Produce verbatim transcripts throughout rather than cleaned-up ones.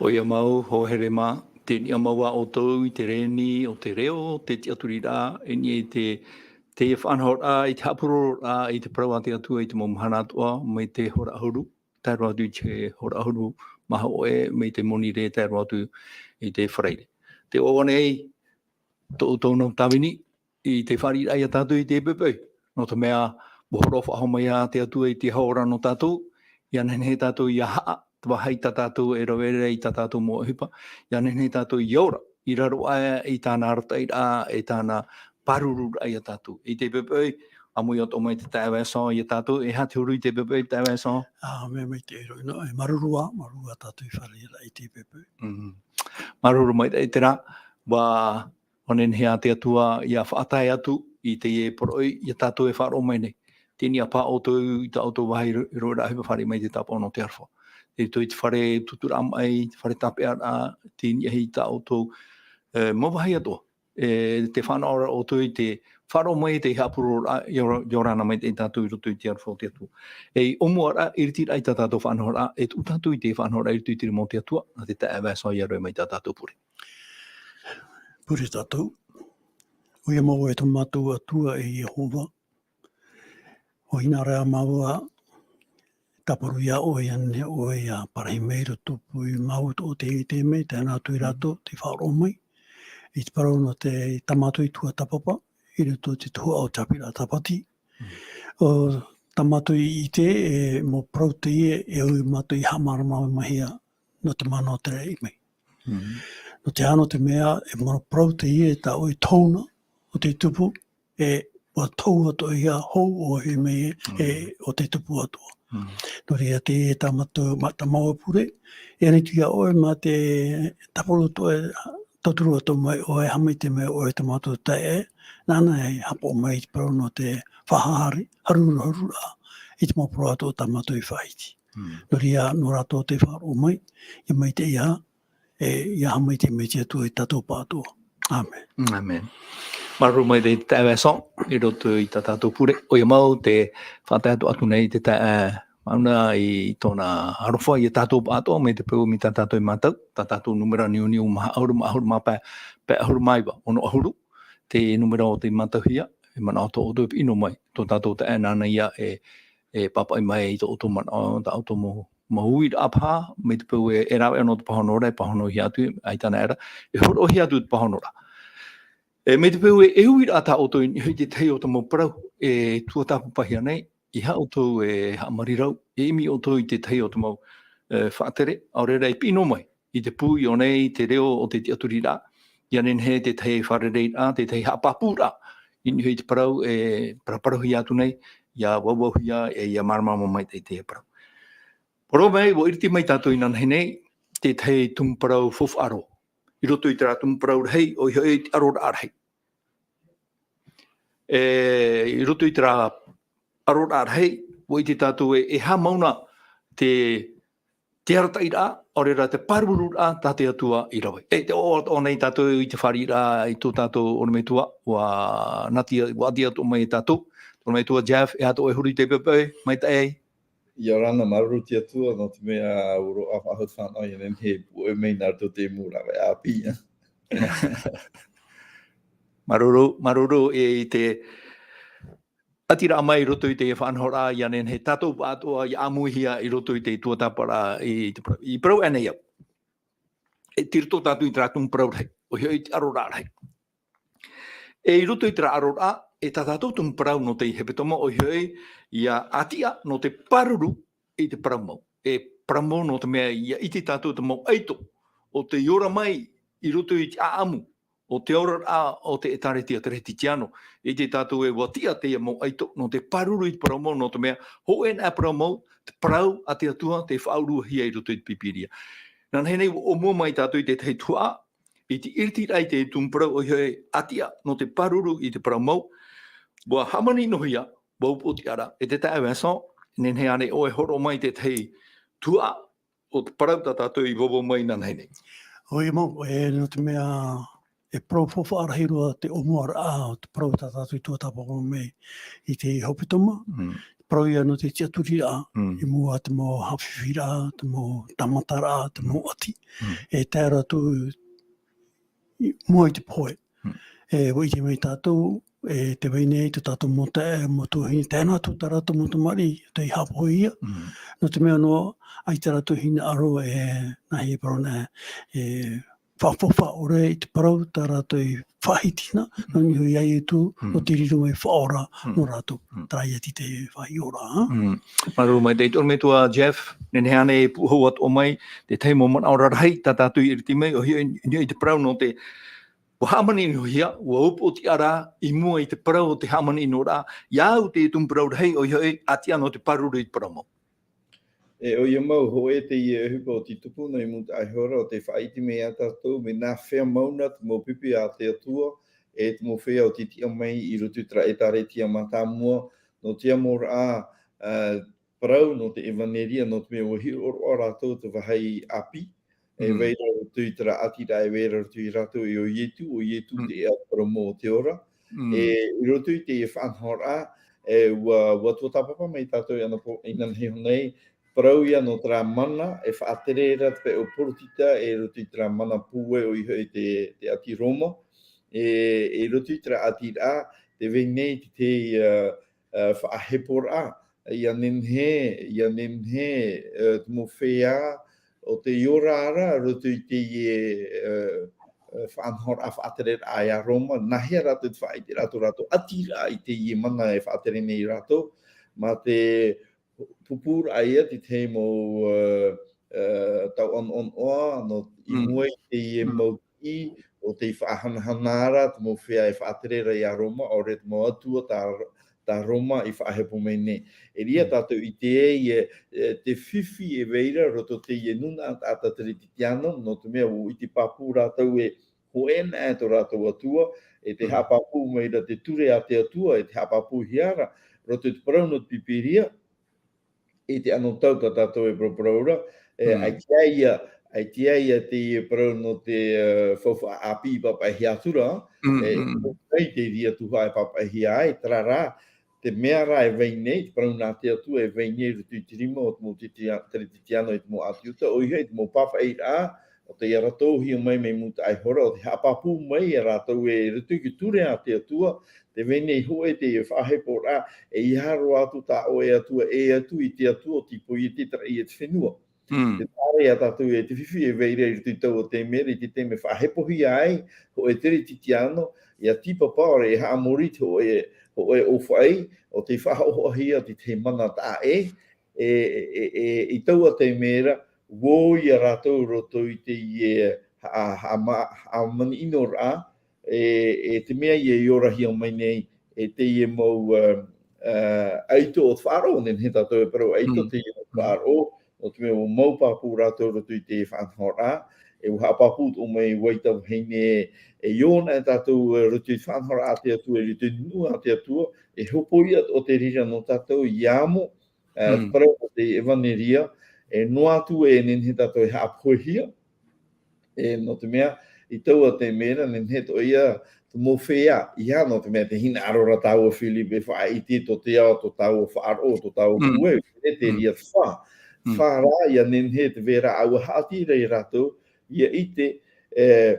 ʻOia mau, hoa here mā, te niʻa mau ā ʻoutou i te reni o te reo, te tiʻaturiraʻa, e niʻa i te, te faʻanahoraʻa, i te haʻapurororaʻa, i te parau a te Atua, i te mau mahana atoʻa, mai te hora ʻahuru, tae roa atu i te hora ʻahuru mā hōʻē, mai te Monirē, tae roa atu i te Farairē. Tē ʻoaʻoa nei, tō ʻoutou nau tāvini, i te fāriʻiraʻa ia tātou i te poʻipoʻi. Nō te mea, ʻua hōroʻa faʻahou mai ā te Atua i te hora nō tātou, ʻia nehenehe tātou ʻia haʻa, te vāhi tā tātou e rave ra i tā tātou mau ʻohipa, ʻia nehenehe tātou ʻia ora, i raro aʻe i tāna arataʻiraʻa, e tāna pārururaʻa ia tātou. I te poʻipoʻi, ʻāmui atoʻa mai te taeaʻe Vincent ia tātou, e aha te huru i te poʻipoʻi, taeaʻe Vincent? Ā, mea maitaʻi roa ïa, e māuruuru ā, māuruuru ā tātou i fāriʻiraʻa i te poʻipoʻi. Mhm. Māuruuru maitaʻi terā, ʻua ʻUa nehenehe ā te Atua ʻia faʻatae atu i teie poroʻi ia tātou e faʻaroʻo mai nei. Tē niʻa paha ʻoutou i tā ʻoutou vāhi ro-, roaraʻa ʻohipa fāriʻi mai i te tāpaʻo nō te aroha. Tei roto i te fare tuturaʻa maʻi, te fare tāpeʻaraʻa, tei niʻa i tā ʻoutou, e, mau vāhi atoʻa. E, tē fānaʻo ra ʻoutou i te faʻaroʻo mai i te haʻapurororaʻa, ʻia ora-, ʻia ora na maitaʻi tātou i roto i te aroha o te Atua. E, i ʻōmuaraʻa, i ritiraʻa i tā tātou faʻanahoraʻa, e tuʻu tātou i te faʻanahoraʻa i roto i te rima o te Atua, nā te taeaʻe Vincent ʻia roaʻa mai tā tātou pure. Pure tātou. ʻOia mau e tō mātou Atua e Iehova. ʻUa hinaʻaro māua ʻia tāparu iā ʻoe, ʻia nehenehe ʻoe ʻia parahi mai i roto pū i māua tō te, te mea, tae noa atu ia rātou, tei faʻaroʻo mai. I te parau nō te, tā mātou i tuatāpapa, i roto i te tuhaʻa o te haʻapiʻiraʻa tāpati. Mm. ʻO tā mātou i ʻite, e mau parau teie, e ui mātou ʻia haʻamāramarama mai hia, nō te mana o te raʻi mai. Mm. Nō te aha, nō te mea, e mau parau teie tā ʻoe tohunga o te tupu, e ʻua tohu atoʻa hia hou ʻoe mai e, Mm. e ʻo te tupu atoʻa. Mm. Nō reira teie tā mātou, mā, tā māua pure, e ani atu iā ʻoe mā te tāparu atoʻa, tauturu atoʻa mai ʻoe, haʻamaitaʻi mai ʻoe tā mātou taeaʻe, nāna e haʻapaʻo mai i te parau nō te faʻahaere, haruharu, haruharu i te mau parau atoʻa tā mātou i faʻaʻite. Mm. Nō reira, nō rātou tei faʻaroʻo mai, ʻia maitaʻi ā, e, ʻia haʻamaitaʻi mai te Atua ia tātou pāʻatoʻa. ʻĀmene. ʻĀmene. Māuruuru maitaʻi te taeaʻe Vincent, i roto i tā tātou pure. ʻOia mau, tē faʻatae atu nei te taeaʻe Mauna i tōna aroha ia tātou pāʻatoʻa, mai te peu mai tā tātou e mātau, tā tātou nūmera niuniu maha ʻahuru mā ʻahuru mā pae, pae ʻahuru mā iva, ono ʻahuru, te nūmera o tei mātauhia, e manaʻo atoʻa ʻoutou e piʻi noa mai, tō tātou taeaʻe nāna ia e, e pāpaʻi mai i tō ʻoutou manaʻo, tā ʻoutou mau, mau uiraʻa paha, mai te peu e, e rāveʻa noa te pāhonoraʻa, e pāhonohia atu, ʻaita na era, e hōroʻahia atu te pāhonoraʻa. E, mai te peu e, e uiraʻa tā ʻoutou i niʻa i te tahi o te mau parau, e tuatāpapahia nei, ʻeiaha ʻoutou e haʻamarirau, e ʻimi ʻoutou i te tahi o te mau, e, faʻatere, ʻaore rā e piʻi noa mai i te pū i ʻō nei, te reo o te tiʻaturiraʻa, ʻia nehenehe te tahi fārereiraʻa, te tahi haʻapāpūraʻa, i niʻa i te parau e paraparauhia atu nei, ʻia vauvauhia, e ʻia māramarama maitaʻi i te parau. Parau mai, ʻua ʻiriti mai tātou inanahi nei, te tahi tumu parau faufaʻa roa. I roto i terā tumu parau rahi, ʻoia hoʻi te ʻaroraʻa rahi. E, i roto i terā ʻaroraʻa rahi, ʻua ʻite tātou e, e aha mau na te, te arataʻiraʻa, ʻaore rā te pārururaʻa tā te Atua i rave. E, tē ʻoaʻoa atoʻa nei tātou i te fāriʻiraʻa i tō tātou ʻorometua, ʻua nati, ʻua ʻati atoʻa mai e tātou, ʻorometua Jeff, e aha tō ʻoe huru i te poʻipoʻi, maitaʻi. ʻIa ora na, māuruuru te Atua, nō te mea ʻua roaʻa faʻahou te fānaʻo, ʻia nehenehe e puʻe mai nā roto i te mūraʻa ʻāpī. Māuruuru, māuruuru i te ʻatiraʻa mai i roto i te faʻanahoraʻa, ʻia nehenehe tātou pāʻatoʻa ʻia ʻāmuihia i roto i te tuatāpaparaʻa i te parau, i parau aʻe nei au. E tei roto tātou i terā tumu parau rahi, ʻoia hoʻi te ʻaroraʻa rahi. E i roto i terā ʻaroraʻa, e tā tātou tumu parau nō te hepetoma, ʻoia hoʻi, ʻia ʻātiʻa nō te pāruru i te parau mau. E parau mau nō te mea ʻia ʻite tātou te mau ʻaito o tei ora mai i roto i te ʻāʻamu o te oraraʻa o te ʻĒkālesia Kerisitiano. ʻIte tātou e ʻua tiʻa teie mau ʻaito nō te pāruru i te parau mau, nō te mea hōʻē na parau mau, te parau a te Atua tei faʻaʻuruhia i roto i te Pīpīria. Nānahi nei ʻua ʻōmua mai tātou i te tahi tuhaʻa, i te ʻiritiraʻa i te tumu parau, ʻoia hoʻi ʻātiʻa nō te pāruru i te parau mau, ʻua hāmaninohia, ʻua upoʻotiʻa ra e te taeaʻe Vincent, nehenehe ānei ʻoe e hōroʻa mai i te tahi tuhaʻa o te parau tā tātou i vauvau mai nānahi nei? ʻOia mau, e, nō te mea, e parau faufaʻa rahi roa te ʻōmuaraʻa o te parau tā tātou i tuatāpapa mai i te hepetoma. Mm. parau ia nō te tiʻaturiraʻa, Mm. i mua te mau haʻafifiʻiraʻa, te mau tāmataraʻa, te mau ʻati. Mm. E tae atu i mua i te pohe. Mm. E, ʻua ʻite mai tātou, e, tē vai nei tō tātou mau taeaʻe, mau tuahine, tae noa atu tā rātou mau tamariʻi, tei haʻapohe ia. Mm. Nō te mea noa, ʻaita rātou hinaʻaro e, nāhea e parau nei, e, faʻafaufaʻa ʻore i te parau tā rātou i faʻahiti na, Mm. nō niʻa iho ia Ietu, Mm. nō te riro mai faʻaora Mm. nō rātou. Mm. Terā ia te faʻahiʻoraʻa, ha? Mm. Māuruuru maitaʻi, te ʻorometua Jeff, nehenehe ānei e pūhou atoʻa mai, te tahi mau manaʻo rarahi, tā tātou i ʻite mai, ʻoia hoʻi, i niʻa i te parau nō te, ʻua hāmanihia, ʻua upoʻotiʻa rā, i mua i te parau o te hāmanihia ra, ia au te tumu parau rahi, ʻoia hoʻi, ʻaita nō te pāruru i te parau mau. E, ʻoia mau, hōʻē teie ʻohipa o te tupu nō i mūtaʻa iho ra, ʻo tē faʻaʻite mai ia tātou, mea nāfea mau na te mau pipi a te Atua, e te mau feiā o tei tiʻa mai i roto i terā ʻĒtārētia mātāmua, nō te amo ra, ā, parau nō te ʻevaneria, nō te mea ʻua hiʻo roa rātou te vāhi ʻāpī, e Mm. vai ra roto i terā ʻati ra, e vai ra roto ia rātou e ʻo Ietu, ʻo Ietu Mm. te ʻēʻa parau mau o te ora. Mm. E, i roto i te faʻanahoraʻa, e, ʻua, ʻua tuatāpapa mai tātou i ana po-, inanahi iho nei, parau ia nō terā mana, e faʻatere ra te pae o Poritita, e roto i terā mana pūai ʻoia hoʻi te, te ʻāti Roma. E, e roto i terā ʻati ra, tē vai nei te, te, ā, ā, faʻaheporaʻa, ʻia nehenehe, ʻia nehenehe, ā, te mau feiā, ʻo tei ora ra, roto i teie, ā, ā, faʻanahoraʻa, faʻatereraʻa ia Roma, nāhea rātou te faʻaʻiteraʻa tō rātou ʻati ra i teie mana e faʻatere nei ia rātou, mā te pupūraʻa ia te tahi mau, ā, ā, tau ʻanoʻanoʻa, nō i Mm. mua i teie Mm. mau i, ʻo tei faʻahanahana ra te mau feiā e faʻatere ra ia Roma, ʻaore te mau atua tā, tā Roma i faʻahepo mai nei. E ʻere ia Mm. tātou i ʻite ai, e, e, te fifi e vai ra roto teie nūnaʻa taʻata Teretitiano, nō te mea ʻua ʻite pāpū rātou e hōʻē anaʻe tō rātou atua, e te Mm. haʻapāpū mai ra te ture a te Atua, e te haʻapāpūhia ra, roto i te parau nō te Pīpīria, i te anotau tā tātou e paraparau ra, e, Mm. ʻaita ia, ʻaita ia teie parau nō te, ā, faufaʻa ʻāpī i pāpaʻihia atu ra, Mm, e, mm. ʻo vai te reira tuhaʻa e pāpaʻihia ai, terā rā, te mea rā e vai nei, te parau nā te Atua e vai nei i roto i te rima o te mau Teretia-, Teretitiano i te mau ʻĀti Iuta, ʻoia hoʻi te mau pāpaʻiraʻa, ʻo tei arataʻihia mai mai mūtaʻa iho ra, ʻo tei haʻapāpū mai ia rātou e i roto i te ture a te Atua, tē vai nei hōʻē te faʻaheporaʻa, e ʻeiaha roa atu tā ʻoe Atua, e atu i te Atua ʻo tei poiete i terā ʻēʻa fenua. Mm. Tē taʻa ra ia tātou e te fifi e vai ra i roto i taua taime ra, i te taime faʻahepohia ai, hōʻē Teretitiano, ʻia tīpapa ʻore e haʻamori te hōʻē, hōʻē ʻōfaʻi, ʻo tei faʻahoʻohia te tahi mana taʻa ʻē, e, e, e, i taua taime ra, ʻua ō ia rātou roto i teie haʻa-, haʻama-, haʻamanaʻoraʻa, e, e te mea ia i orahia mai nei, e teie mau, ā, ā, ʻaito o te faʻaroʻo, nehenehe tātou e parau ʻaito, Mm. teie mau Mm. faʻaroʻo, nō te mea ʻua mau pāpū rātou roto i te faʻanahoraʻa, e ʻua haʻapāpū atoʻa mai ʻoia te vahine, e ʻia ʻō na e tātou, ā, roto i te faʻanahoraʻa a te Atua, i roto i te nuʻu a te Atua, e hopoiʻa atoʻa te reira nō tātou ʻia amo, ā, Mm. te parau o te ʻevaneria, e noa atu e nehenehe tātou e haʻapohehia, e, nō te mea, i taua taime ra, nehenehe atoʻa ia te mau feiā, ʻeiaha, nō te mea, tē hinaʻaro ra tāua Filipe e faʻaʻite tō te ao, tō tāua faʻaroʻo, tō tāua Mm. pūai, e te Mm. reira te fā. Mm. Fā rā, ʻia nehenehe te vai ra ʻaua haʻati ra ia rātou, ʻia ʻite, e,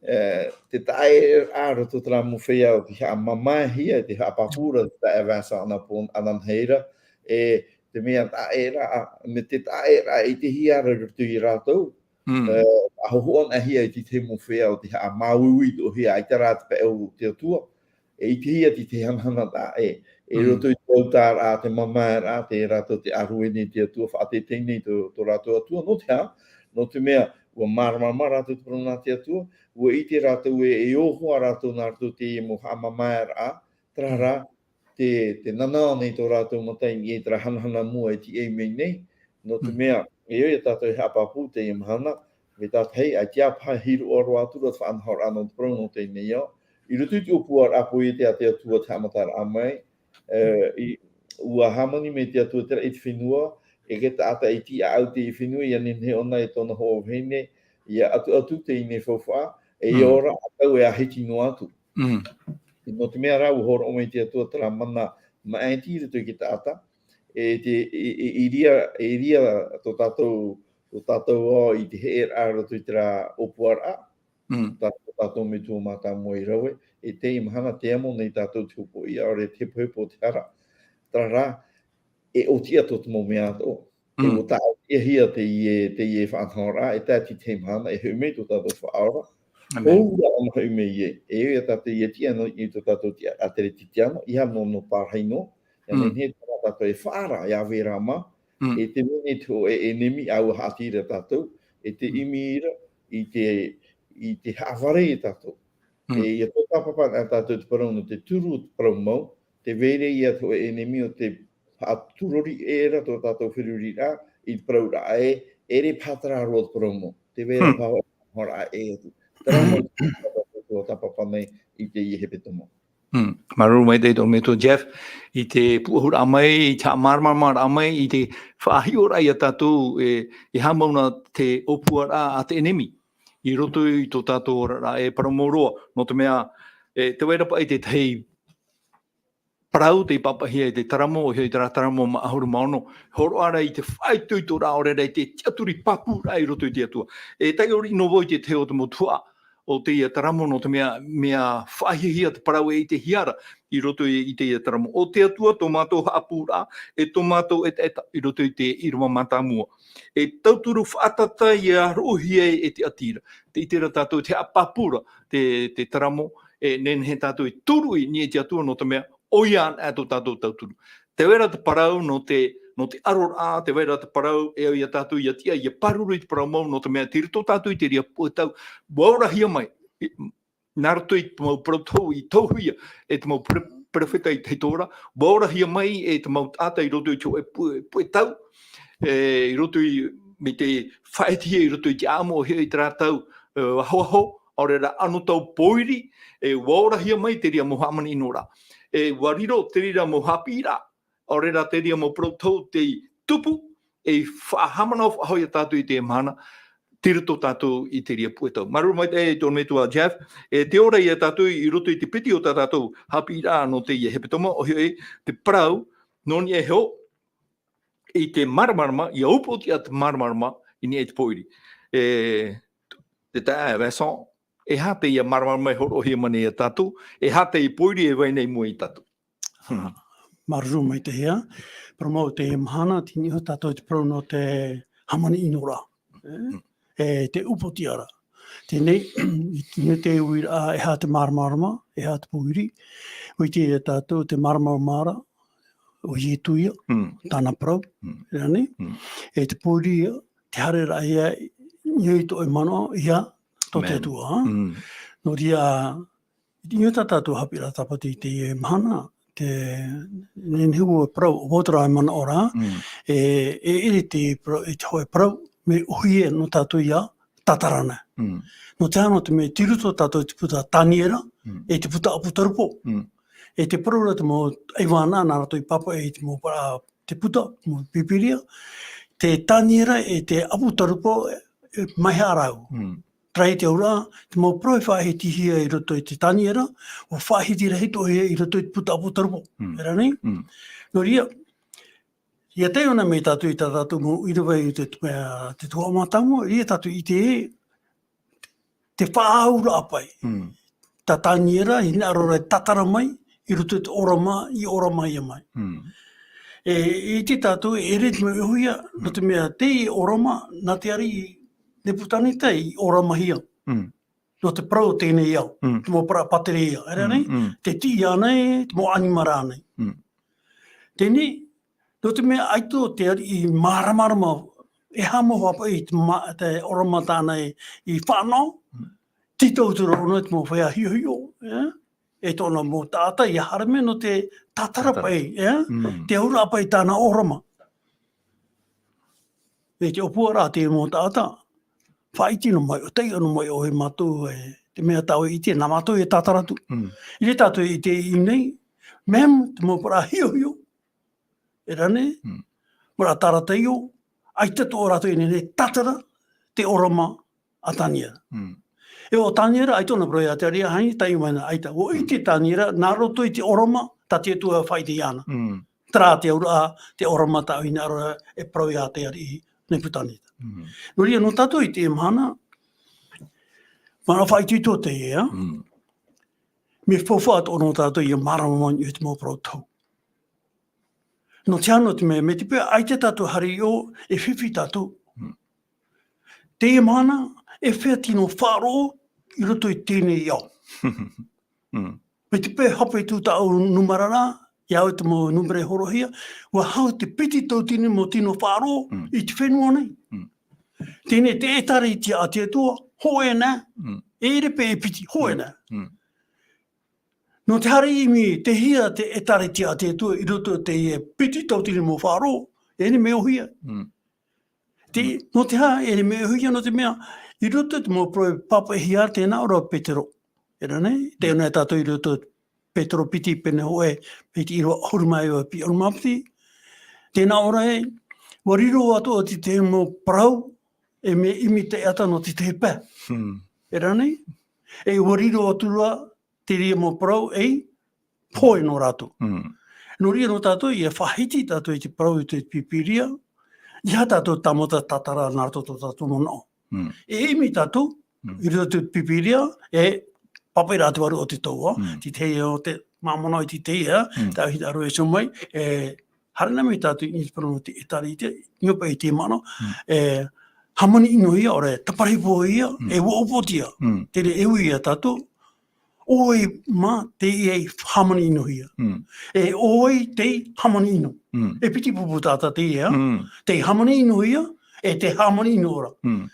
e, te taʻaʻēraʻa roto terā mau feiā ʻo tei haʻamamaehia, tei haʻapāpū ra te taeaʻe Vincent anapō-, ananahi ra, e te mea taʻaʻēraʻa, mea te taʻaʻēraʻa e ʻitehia ra roto ia rātou, Mm. e, faʻahohoʻa anaʻe hia i te tahi mau feiā ʻo tei haʻamāuiui atoʻa hia, ʻaita rā te pae o te Atua, e ʻitehia te tahi hanahana taʻa ʻē, e Mm. roto i te autaʻaraʻa, te mamaeraʻa, tei rātou tē ʻāruʻe nei te Atua, faʻateitei nei tō, tō rātou Atua, nō te aha, nō te mea, ʻua māramarama rātou te parau nā te Atua, ʻua ʻite rātou e, e ʻōhua rātou nā roto i teie mau haʻamamaeraʻa, terā rā, te, te nanaʻo nei tō rātou mata i niʻa i terā hanahana mua e tīaʻi mai nei, nō te Mm. mea, e ʻo ia tātou e haʻapāpū teie mahana, mai tātahi, ʻaita e paʻi hīroʻa roa atu ra te faʻanahoraʻa nō te parau nō teie nei ao. I roto i te ʻōpuaraʻa poiete a te Atua te haʻamataraʻa mai, e, i, ʻua hāmani mai te Atua terā ʻēʻa fenua, e te taʻata i tīaʻau i te fenua, ʻia nehenehe ʻōna e tōna hoa vahine, ʻia ʻatuʻatu teie nei faufaʻa, e ʻia Mm. ora ʻa taua e ʻāhiti noa atu. Mm. Nō te mea rā, ʻua hōroʻa mai te Atua terā mana maʻiti i roto i te taʻata, e te, i, i, i ria, i ria tō tātou, tō tātou ao i te heʻeraʻa roto i terā ʻōpuaraʻa, Mm. tā, tō tātou metua mātāmua i rave, e teie mahana tē amo nei tātou te hopoiʻa, ʻaore te hepohepo o te hara, terā rā, e ʻōtiʻa tō te mau mea atoʻa. E Mm. ʻua tāʻōtiʻahia teie, teie faʻanahoraʻa, e tae i teie mahana, e hoʻi mai tō tātou Faʻaora. ʻĀmene. ʻOia ʻana hoʻi mai ē, e ʻoia tātou ia tiʻa noa i tō tātou tiʻa ʻāteretitiano, ʻeiaha nō, nō parahi noa, ia Mm. nehenehe terā tātou e faʻaara, ia vērā mā, Mm. e te mea nei te hōʻē ʻenemi ʻua haʻati ra tātou, e te Mm. ʻimi ra i te, i te haʻavare ia tātou. Mm. E, ia tōtapapa ana tātou te parau nō te turu o te parau mau, tē vai ra ia te hōʻē ʻenemi ʻo tē haʻaturori ra tō tātou feruriraʻa i te parauraʻa ē, ʻeʻere pātara roa te parau mau. Tē vai ra Hmm. paha hoʻē hora ʻē atu. Terā mau te tōtapapa nei i teie hepetoma. Hmm. Māuruuru maitaʻi tō metua Jeff, i te pūʻohuraʻa mai, i te haʻamāramaramaraʻa mai, i te faʻahiʻoraʻa ia tātou e, e haʻamau na te ʻōpuaraʻa a te ʻenemi. I roto i tō tātou oraraʻa e parau mau roa, nō te mea, e, tē vai ra paʻi te tahi parau tei pāpaʻihia e te taramo, ʻoia hoʻi terā taramo maʻa ʻahuru mā ono, hōroʻa ra i te faʻaitoitoraʻa, ʻaore ra i te tiʻaturi pāpūraʻa i roto i te Atua. E taiʻo riʻi noa vau i te tahi o te mau tuhaʻa o teie taramo, nō te mea, mea faʻahiahia te parau e ʻitehia ra i roto i, i teie taramo. ʻO te Atua tō mātou haʻapūraʻa, e tō mātou ʻetaʻeta i roto i te ʻīrava mātāmua. E tauturu faʻatata ia roʻohia e te ʻati ra. Tē ʻite ra tātou te haʻapāpū ra te, te taramo, e nehenehe tātou e tūruʻi i niʻa i te Atua, nō te mea, ʻoia anaʻe tō tātou tauturu. Tē vai ra te parau nō te, nō te ʻaroraʻa, tē vai ra te parau e au ia tātou ia tiʻa, ia pāruru i te parau mau, nō te mea, tei roto tātou i te reira puʻe tau, ʻua orahia mai, i, nā roto i te mau parau tau, i tauhia, e te mau pere-, perofeta i te hito ra, ʻua orahia mai e te mau taʻata i roto i te hōʻē puʻe, puʻe tau, e, i roto i, mai te faʻaʻitehia i roto i te ʻāʻamu ʻoia hoʻi terā tau, e, ahoaho, ʻaore ra anotau pōiri, e, ʻua orahia mai te reira mau hāmani ʻino ra. E, ʻua riro te reira mau haʻapiʻiraʻa, ʻaore ra te reira mau parau tau tei tupu, e faʻahaʻamanaʻo faʻahou ia tātou i teie mahana, tei roto tātou i te reira puʻe tau. Māuruuru maitaʻi tō metua Jeff, e tē ora ia tātou i roto i te piti o tā tātou haʻapiʻiraʻa nō teie hepetoma, ʻoia hoʻi te parau, nō niʻa iho, i te māramarama, ia upoʻotiʻa te māramarama i niʻa i te pōiri. E, te taeaʻe Vincent, e aha teie māramarama e hōroʻahia mai nei ia tātou, e aha teie pōiri e vai nei i mua ia tātou. Hmm. Māuruuru maitaʻi. Parau mau, teie mahana, tei niʻa iho tātou te parau nō te hāmani ʻino ra. E? Hmm. E te upoʻotiʻa ra. Teie nei, i te, i te uiraʻa, e aha te māramarama, e aha te pōiri. ʻUa ʻite ia tātou te māramarama ra, ʻo Ietu ia, Hmm. tāna parau, Hmm. e rā nei. Hmm. E te pōiri ia, te haereraʻa ia, i niʻa i tō ʻoe manaʻo, ia tō te Atua, ha? Hmm. Nō reira, i niʻa i tā tātou haʻapiʻiraʻa tāpati i teie mahana, te, nehenehe ʻua parau, ʻo vau terā e manaʻo ra, Hmm. e, e ʻere te parau, e te hōʻē parau, mea ʻōhie nō tātou ia tātara na. Hmm. Nō te aha, nō te mea tei roto tātou i te puta Taniera, Hmm. e te puta ʻApōtarupo. Hmm. E tē parau ra te mau ʻaivānaʻa nā roto i pāpaʻi i te mau parau, te puta, mau Pīpīria, te Taniera e te ʻApōtarupo, e, e maha rāua. Mm. Terā te auraʻa, te mau parau e faʻahitihia i roto i te Taniera, ʻua faʻahiti rahi atoʻa i roto i te puta ʻApōtarupo. Mm. E rā nei? Mm. Nō reira, ia taiʻo na mai tātou i tā tātou mau ʻīrava i te, te, te tuhaʻa mātāmua, ia tātou i te te faʻaauraʻa paʻi. Mm. Tā Taniera, hinaʻaro ra e tātara mai, i roto i te ʻōrama, i ʻōramahia mai. Mm. E, i te tātou, e ʻere te mea ʻōhie, nō te mea, tei ʻōrama, nā te ariʻi Nepukaneta i ʻōramahia. Mm. Nō te parau o teie nei ao, Mm. te mau parau pātireia ia, e rā nei, Mm, mm. te tiʻi ānei, te mau ʻanimara ānei. Mm. Teie nei, nō te mea ʻaita te ariʻi māramarama, e haʻamau hoʻi paʻi i te ma-, te ʻōrama tāna i, i fānaʻo, Mm. tītau atu ra ʻōna i te mau feiā hiʻohiʻo, e? E tōna mau taʻata, ia haere mai nō te tātara Tātara. paʻi, e? Mm. Te auraʻa paʻi i tāna ʻōrama. E te ʻōpuaraʻa a te mau taʻata, faʻaʻite noa mai, ʻo taiʻo noa mai ʻoe ia mātou, e, te mea tā ʻoe e ʻite, nā mātou e tātara atu. Mm. I reira tātou e ʻite i ʻō nei, mea te mau parau hiʻohiʻo, e rā nei, Mm. mau parau tāraʻa taiʻo, ʻaita atoʻa rātou e nehenehe e tātara te ʻōrama a Taniera. Mm. E ʻo Taniera, ʻaita ʻōna parau ia te ariʻi, ʻaita, taiʻo mai na, ʻaita. ʻUa ʻite Taniera, nā roto i te ʻōrama, tā te Atua e faʻaʻite iāna. Mm. Terā te auraʻa, te ʻōrama tāʻu hinaʻaro e parau ia te ariʻi Nepukaneta. Mm. Nō reira, nō tātou i teie mahana, manaʻo faʻaitoito teie, ā? Mm. Mea faufaʻa atoʻa nō tātou ʻia mārama mai i te mau parau tohu. Nō te aha, nō te mea, mai te peu ʻaita tātou haere i ʻō, e fifi tātou. Mm. Teie mahana, e fea tino faʻaroʻo i roto i teie nei ao. Mm. Mai te peu hape atu tāʻu nūmera ra, ia au te mau nūmera e hōroʻahia, ʻua hau te piti tauatini mau tino faʻaroʻo Mm. i te fenua nei. Mm. Teie nei te ʻĒtārētia a te Atua, hōʻē na, Mm. e ʻere paʻi e piti, hōʻē na. Mm. Nō te aha e ʻimi te hia te ʻĒtārētia a te Atua i roto i teie piti tauatini mau faʻaroʻo, e ʻere mea ʻōhie. Mm. Te, Mm. nō te aha e ʻere mea ʻōhie, nō te mea, i roto i te mau parau e pāpaʻihia ra, tē nā ʻō ra Petero. E rā nei, tē Mm. nā tātou i roto Petero piti pene hōʻē, mai te ʻīrava ʻahuru mā iva e piti ʻahuru mā piti. Tē nā ʻō ra ē, ʻua riro atu ʻo te, te mau parau, e mea ʻimi taʻata nō te tahi pae. Mm. E rā nei, e ʻua riro atu ra, te reira mau parau ei, hōʻē nō rātou. Mm. Nō reira nō tātou, ʻia faʻahiti tātou i te parau i te Pīpīria, ʻeiaha tātou tāmata tātara nā roto tō tātou manaʻo. Mm. E ʻimi tātou, Mm. i roto i te Pīpīria, e pāpaʻi rā te vārua o te Atua, Mm. te tahi o te māmanaʻo i te tahi, Mm. tā hita aro e sio mai, e, haere mai tātou i te parau nō te ʻĒtārētia, i ʻō paʻi i te manaʻo, Mm. e, hāmani ʻino ia, ʻaore, tāparahi pō ia, Mm. e ʻua upoʻotiʻa. Mm. Terā e ui ia tātou, ʻo vai mā teie i hāmani ʻino ia. Mm. E ʻo vai tei hāmani ʻino. Mm. E piti pupu taʻata teie, ā? Mm. Tei hāmani ʻino ia, e tei hāmani ʻino ra. Mm.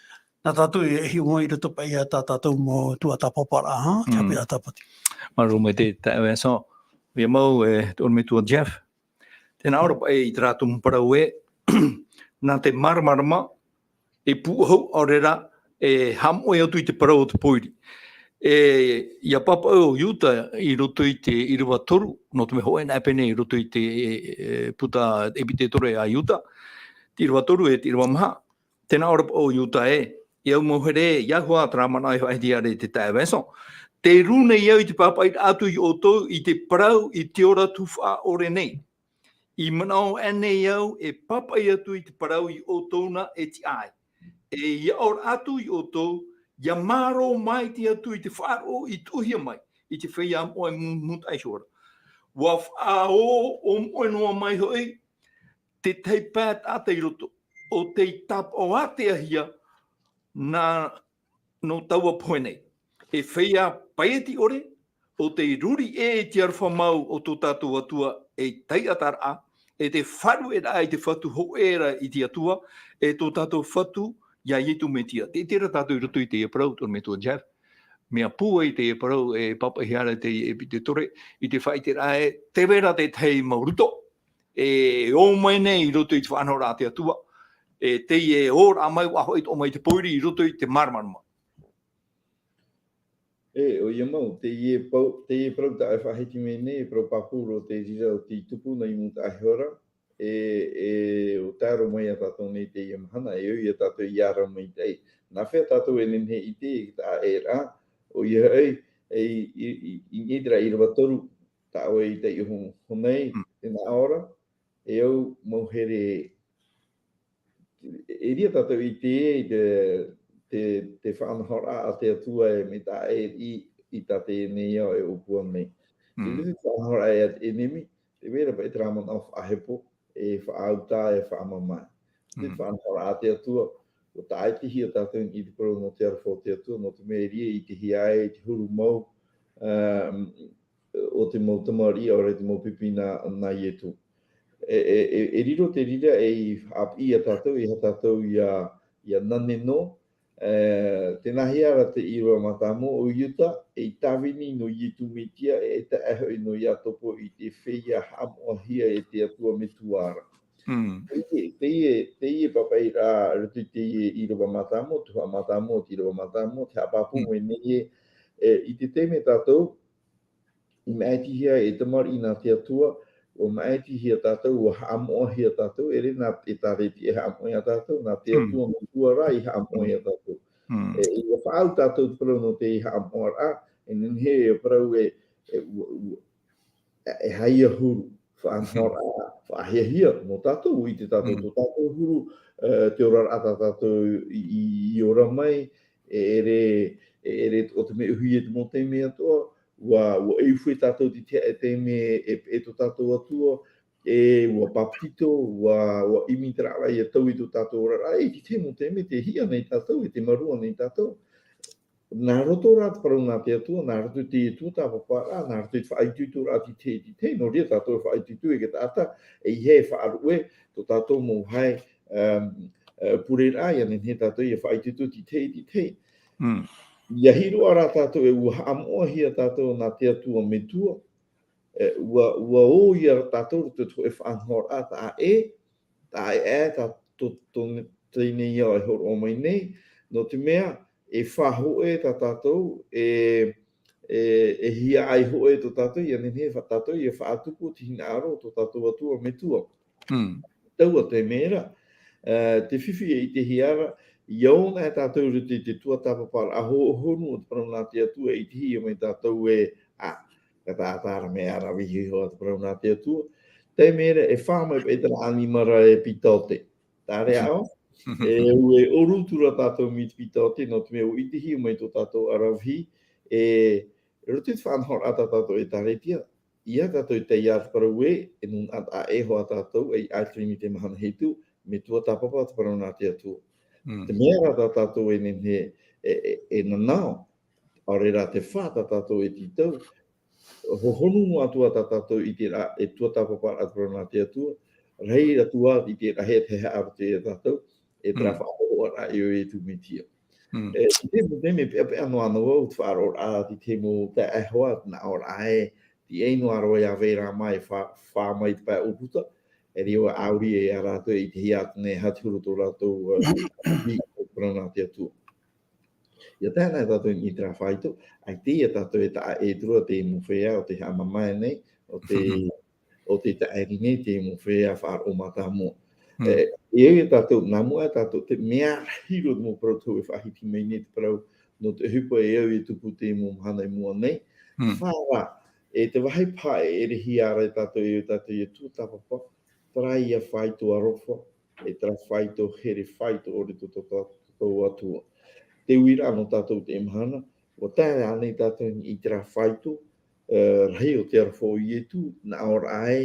Nā tātou e hiʻo mai i roto paʻi ia tā tātou mau tuatāpaparaʻa, ha? Te Mm. hape a Tāpati. Māuruuru maitaʻi, Vincent, ʻoia mau, e, te ʻorometua Jeff. Tē nā ʻō ra paʻi i terā tumu parau ē, nā te māramarama, e pūʻohu, ʻaore rā, e haʻamoʻe atu i te parau o te pōiri. E, ʻia pāpaʻi ʻo Iuta i roto i te ʻīrava toru, nō te mea hōʻē na e pene i roto i te, e, e, puta ʻEpitetore a Iuta, te ʻīrava toru e te ʻīrava maha, tē nā ʻō ra paʻi ʻo Iuta ē, e au mau here, ʻeiaha terā manaʻo e faʻahiti ra e te taeaʻe Vincent. Tē rū nei au i te pāpaʻiraʻa atu ia ʻoutou i te parau i te ora tuhaʻa ʻore nei. I manaʻo aʻe nei au e pāpaʻi atu i te parau ia ʻoutou na e tiʻa ai. E ʻia ora atu ia ʻoutou, ʻia mārō maitaʻi atu i te faʻaroʻo i tuʻuhia mai, i te feiā moʻe mū-, mūtaʻa iho ra. ʻUa faʻaō-, ō-, moʻe noa mai hoʻi, te tahi pae taʻata i roto, ʻo tei tāpaʻo ātea hia, nā, nō taua pohe nei. E feiā paieti ʻore, ʻo tei ruri ʻē i te aroha mau o tō tātou Atua ei taiʻataraʻa, e te faʻarueraʻa i te fatu hōʻē ra i te Atua, e tō tātou Fatu, ia Ietu Metia. Tē ʻite ra tātou i roto i teie parau, te ʻorometua Jeff. Mea pūai teie parau, e pāpaʻihia ra teie ʻEpitetore, i te faʻaʻiteraʻa ē, tē vai ra te tahi mau ruto, e ō mai nei i roto i te faʻanahoraʻa a te Atua, e teie ōraʻa mai, ʻua hoʻi atoʻa mai te pōiri i roto i te māramarama. E, ʻoia mau, teie pau-, teie parau tā e faʻahiti mai nei, e parau pāpū roa te reira o tei tupu nā i mūtaʻa iho ra, e, e, ʻo tae roa mai ia tātou nei teie mahana, e ʻoi ia tātou ʻia ara maitaʻi. Nā hea tātou e nehenehe e ʻite i te taʻaʻēraʻa, ʻoia hoʻi, e, i, i, i, i terā ʻīrava toru, tā ʻoe i taiʻo iho nei, Mm. tē nā ʻō ra, e au mau here, e reira tātou i te, i te, te, te faʻanahoraʻa a te Atua e mea taʻa ʻē i, i tā teie nei ao e ʻōpua nei. Mm. I roto i te faʻanahoraʻa a te ʻenemi, tē vai ra paʻi terā manaʻo faʻahepo, e faʻauta, e faʻamamae. Te Mm. faʻanahoraʻa a te Atua, ʻua tāʻatihia tātou i te parau nō te aroha o te Atua, nō te mea e reira i te hiaʻai, i te huru mau, um, o te mau tamariʻi, ʻaore te mau pipi nā, nā Ietu. E, e, e, e riro te reira ei haʻapiʻi ia tātou, ʻeiaha tātou ʻia, ʻia nane noa, e, tē nā hea ra te ʻīrava mātāmua, ʻo Iuta, ei tāvini nō Ietu Metia, e, e tae hoʻi nō Iakobo i te feiā haʻamoʻahia e te Atua Metua ra. Mm. Teie, teie, teie pāpaʻiraʻa, roto i teie ʻīrava mātāmua, tuhaʻa mātāmua, te ʻīrava mātāmua, te haʻapāpū Mm. mai nei ē, e, i te taime tātou, i maʻitihia ei tamariʻi nā te Atua, ʻua maʻitihia tātou, ʻua haʻamoʻahia tātou, e rē nā te ʻĒtārētia e haʻamoʻe ia tātou, nā te Mm. Atua Metua ra i haʻamoʻe ia tātou. Mm. E, ʻua faʻaau tātou te parau nō te haʻamoʻaraʻa, e nehenehe e parau e, e, ʻua, ʻua, e, e haʻahuru, faʻanahoraʻa, faʻahiahia nō tātou, ʻua ʻite tātou tō tātou huru, e, te oraraʻa tā tātou i, i, i ora mai, e ʻere, e ʻere ʻo te mea ʻuhi e te mau taime atoʻa, ʻua, ʻua ʻeuhue tātou i te tahi taime e, e tō tātou Atua, e ʻua pāpetito, ʻua, ʻua ʻimi te oraraʻa ʻia taui tō tātou oraraʻa, e i te tahi mau taime tē hia nei tātou, e tē mārū nei tātou. Nā roto rā te parau nā te Atua, nā roto i te tuatāpaparaʻa, nā roto i te faʻaitoitoraʻa i te, i te, nō reira tātou e faʻaitoito e te taʻata, e ʻeiaha e faʻaruʻe tō tātou mau hae, um, e, pureraʻa, ʻia nehenehe tātou ʻia faʻaitoito i te, i te. Mm. ʻIa hiʻo roa rā tātou e ʻua haʻamoʻahia tātou nā te Atua Metua, e, ʻua, ʻua ō ia tātou te hōʻē faʻanahoraʻa taʻa ʻē, taʻa ʻē, tā tō, tō, teie nei ao e hōroʻa mai nei, nō te mea, e faʻahōʻē tā tātou, e, e, e hiaʻai hōʻē tō tātou, ʻia nehenehe fa-, tātou ʻia faʻatupu te hinaʻaro tō tātou Atua Metua. Mm. Taua taime ra, e, te fifi e ʻitehia ra, ʻia ō na tātou i roto i te tuatāpaparaʻa hōhonu o te parau nā te Atua e ʻitehia mai tātou e, ā, ka taʻata ra mea ʻaravihi hoʻi te parau nā te Atua. Taime ra e fā mai paʻi terā ʻanimara e pitote. Terā ao, e ʻua ʻōrū atu ra tātou mai te pitote, nō te mea ʻua ʻitehia mai tō tātou ʻaravihi, e, i roto i te faʻanahoraʻa tā tātou ʻĒkālesia, ʻia tātou i te parau ē, e nūnaʻa taʻa ʻē hoʻi tātou, e ʻaita i te mahana hitu, mea tuatāpapa te parau nā te Atua. Mm. Te mea rā tā tātou e nehenehe, e, e, e nanao, ʻaore rā te fā tā tātou e tītau, hōhonu noa atu ā tā tātou i te ra-, e tuatāpaparaʻa te parau nā te Atua, rahi atu ā i te rahi e te haʻaroto ia tātou, e terā faʻaroʻoraʻa iō Ietu Metia. Mm. E, i te mau taime peʻapeʻa noa ana vau te faʻaroʻoraʻa i te mau taeaʻe hoʻi, nā ʻō ra ē, tīaʻi noa roa ʻia Ietu Rama e fā, fā mai te pae ʻōputa, e riro ʻauri e ia rātou e ʻitehia atu nei e aha te huru tō rātou, e, i te parau nā te Atua. ʻIa tae ana tātou i terā faito, ʻaita ia tātou e taʻa ʻē atu ra te mau feiā o tē haʻamamae nei, o tē, o tē taʻa ʻē nei te mau feiā faʻaroʻo mātāmua. Mm. E, e au ia tātou, nā mua tātou, te mea rahi roa te mau parau tau e faʻahiti mai nei te parau, nō te ʻohipa e au e tupu te mau mahana i mua nei. Mm. Fā rā, e te vāhi paha e ʻerehia ra ia tātou, e au tātou ʻia tuatāpapa, terā ia faito aroha, e terā faito here, faito ʻore tō, tō, tō, tō tātou Atua. Te uiraʻa nō tātou i teie mahana, ʻua tae ānei tātou i terā faito, e, rahi o te aroha o Ietu, nā ʻō ra ē,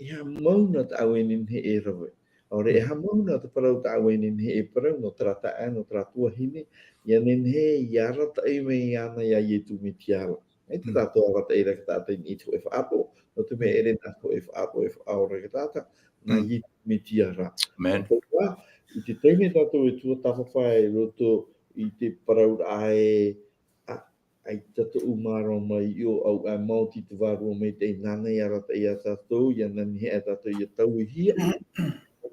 e aha mau na tāʻu e nehenehe e rave. ʻAore, e aha mau na te parau tāʻu e nehenehe e parau, nō terā taeaʻe, nō terā tuahine, ʻia nehenehe, ʻia arataʻi mai iāna ia Ietu Metia ra. E te tātou arataʻi ra te taʻata i te hōʻē faʻaroʻo, nō te mea e ʻere na te hōʻē faʻaroʻo e faʻaora i te taʻata, nā Ietu Metia ra. Amen. Nō te mea, i te taime tātou e tuatāpapa i roto i te parauraʻa ē, ā, ʻaita tōʻu mārama i ʻō, ʻaita e maoti te Vārua Maitaʻi, nāna i arataʻi ia tātou, ʻia nehenehe tātou ʻia tauihia.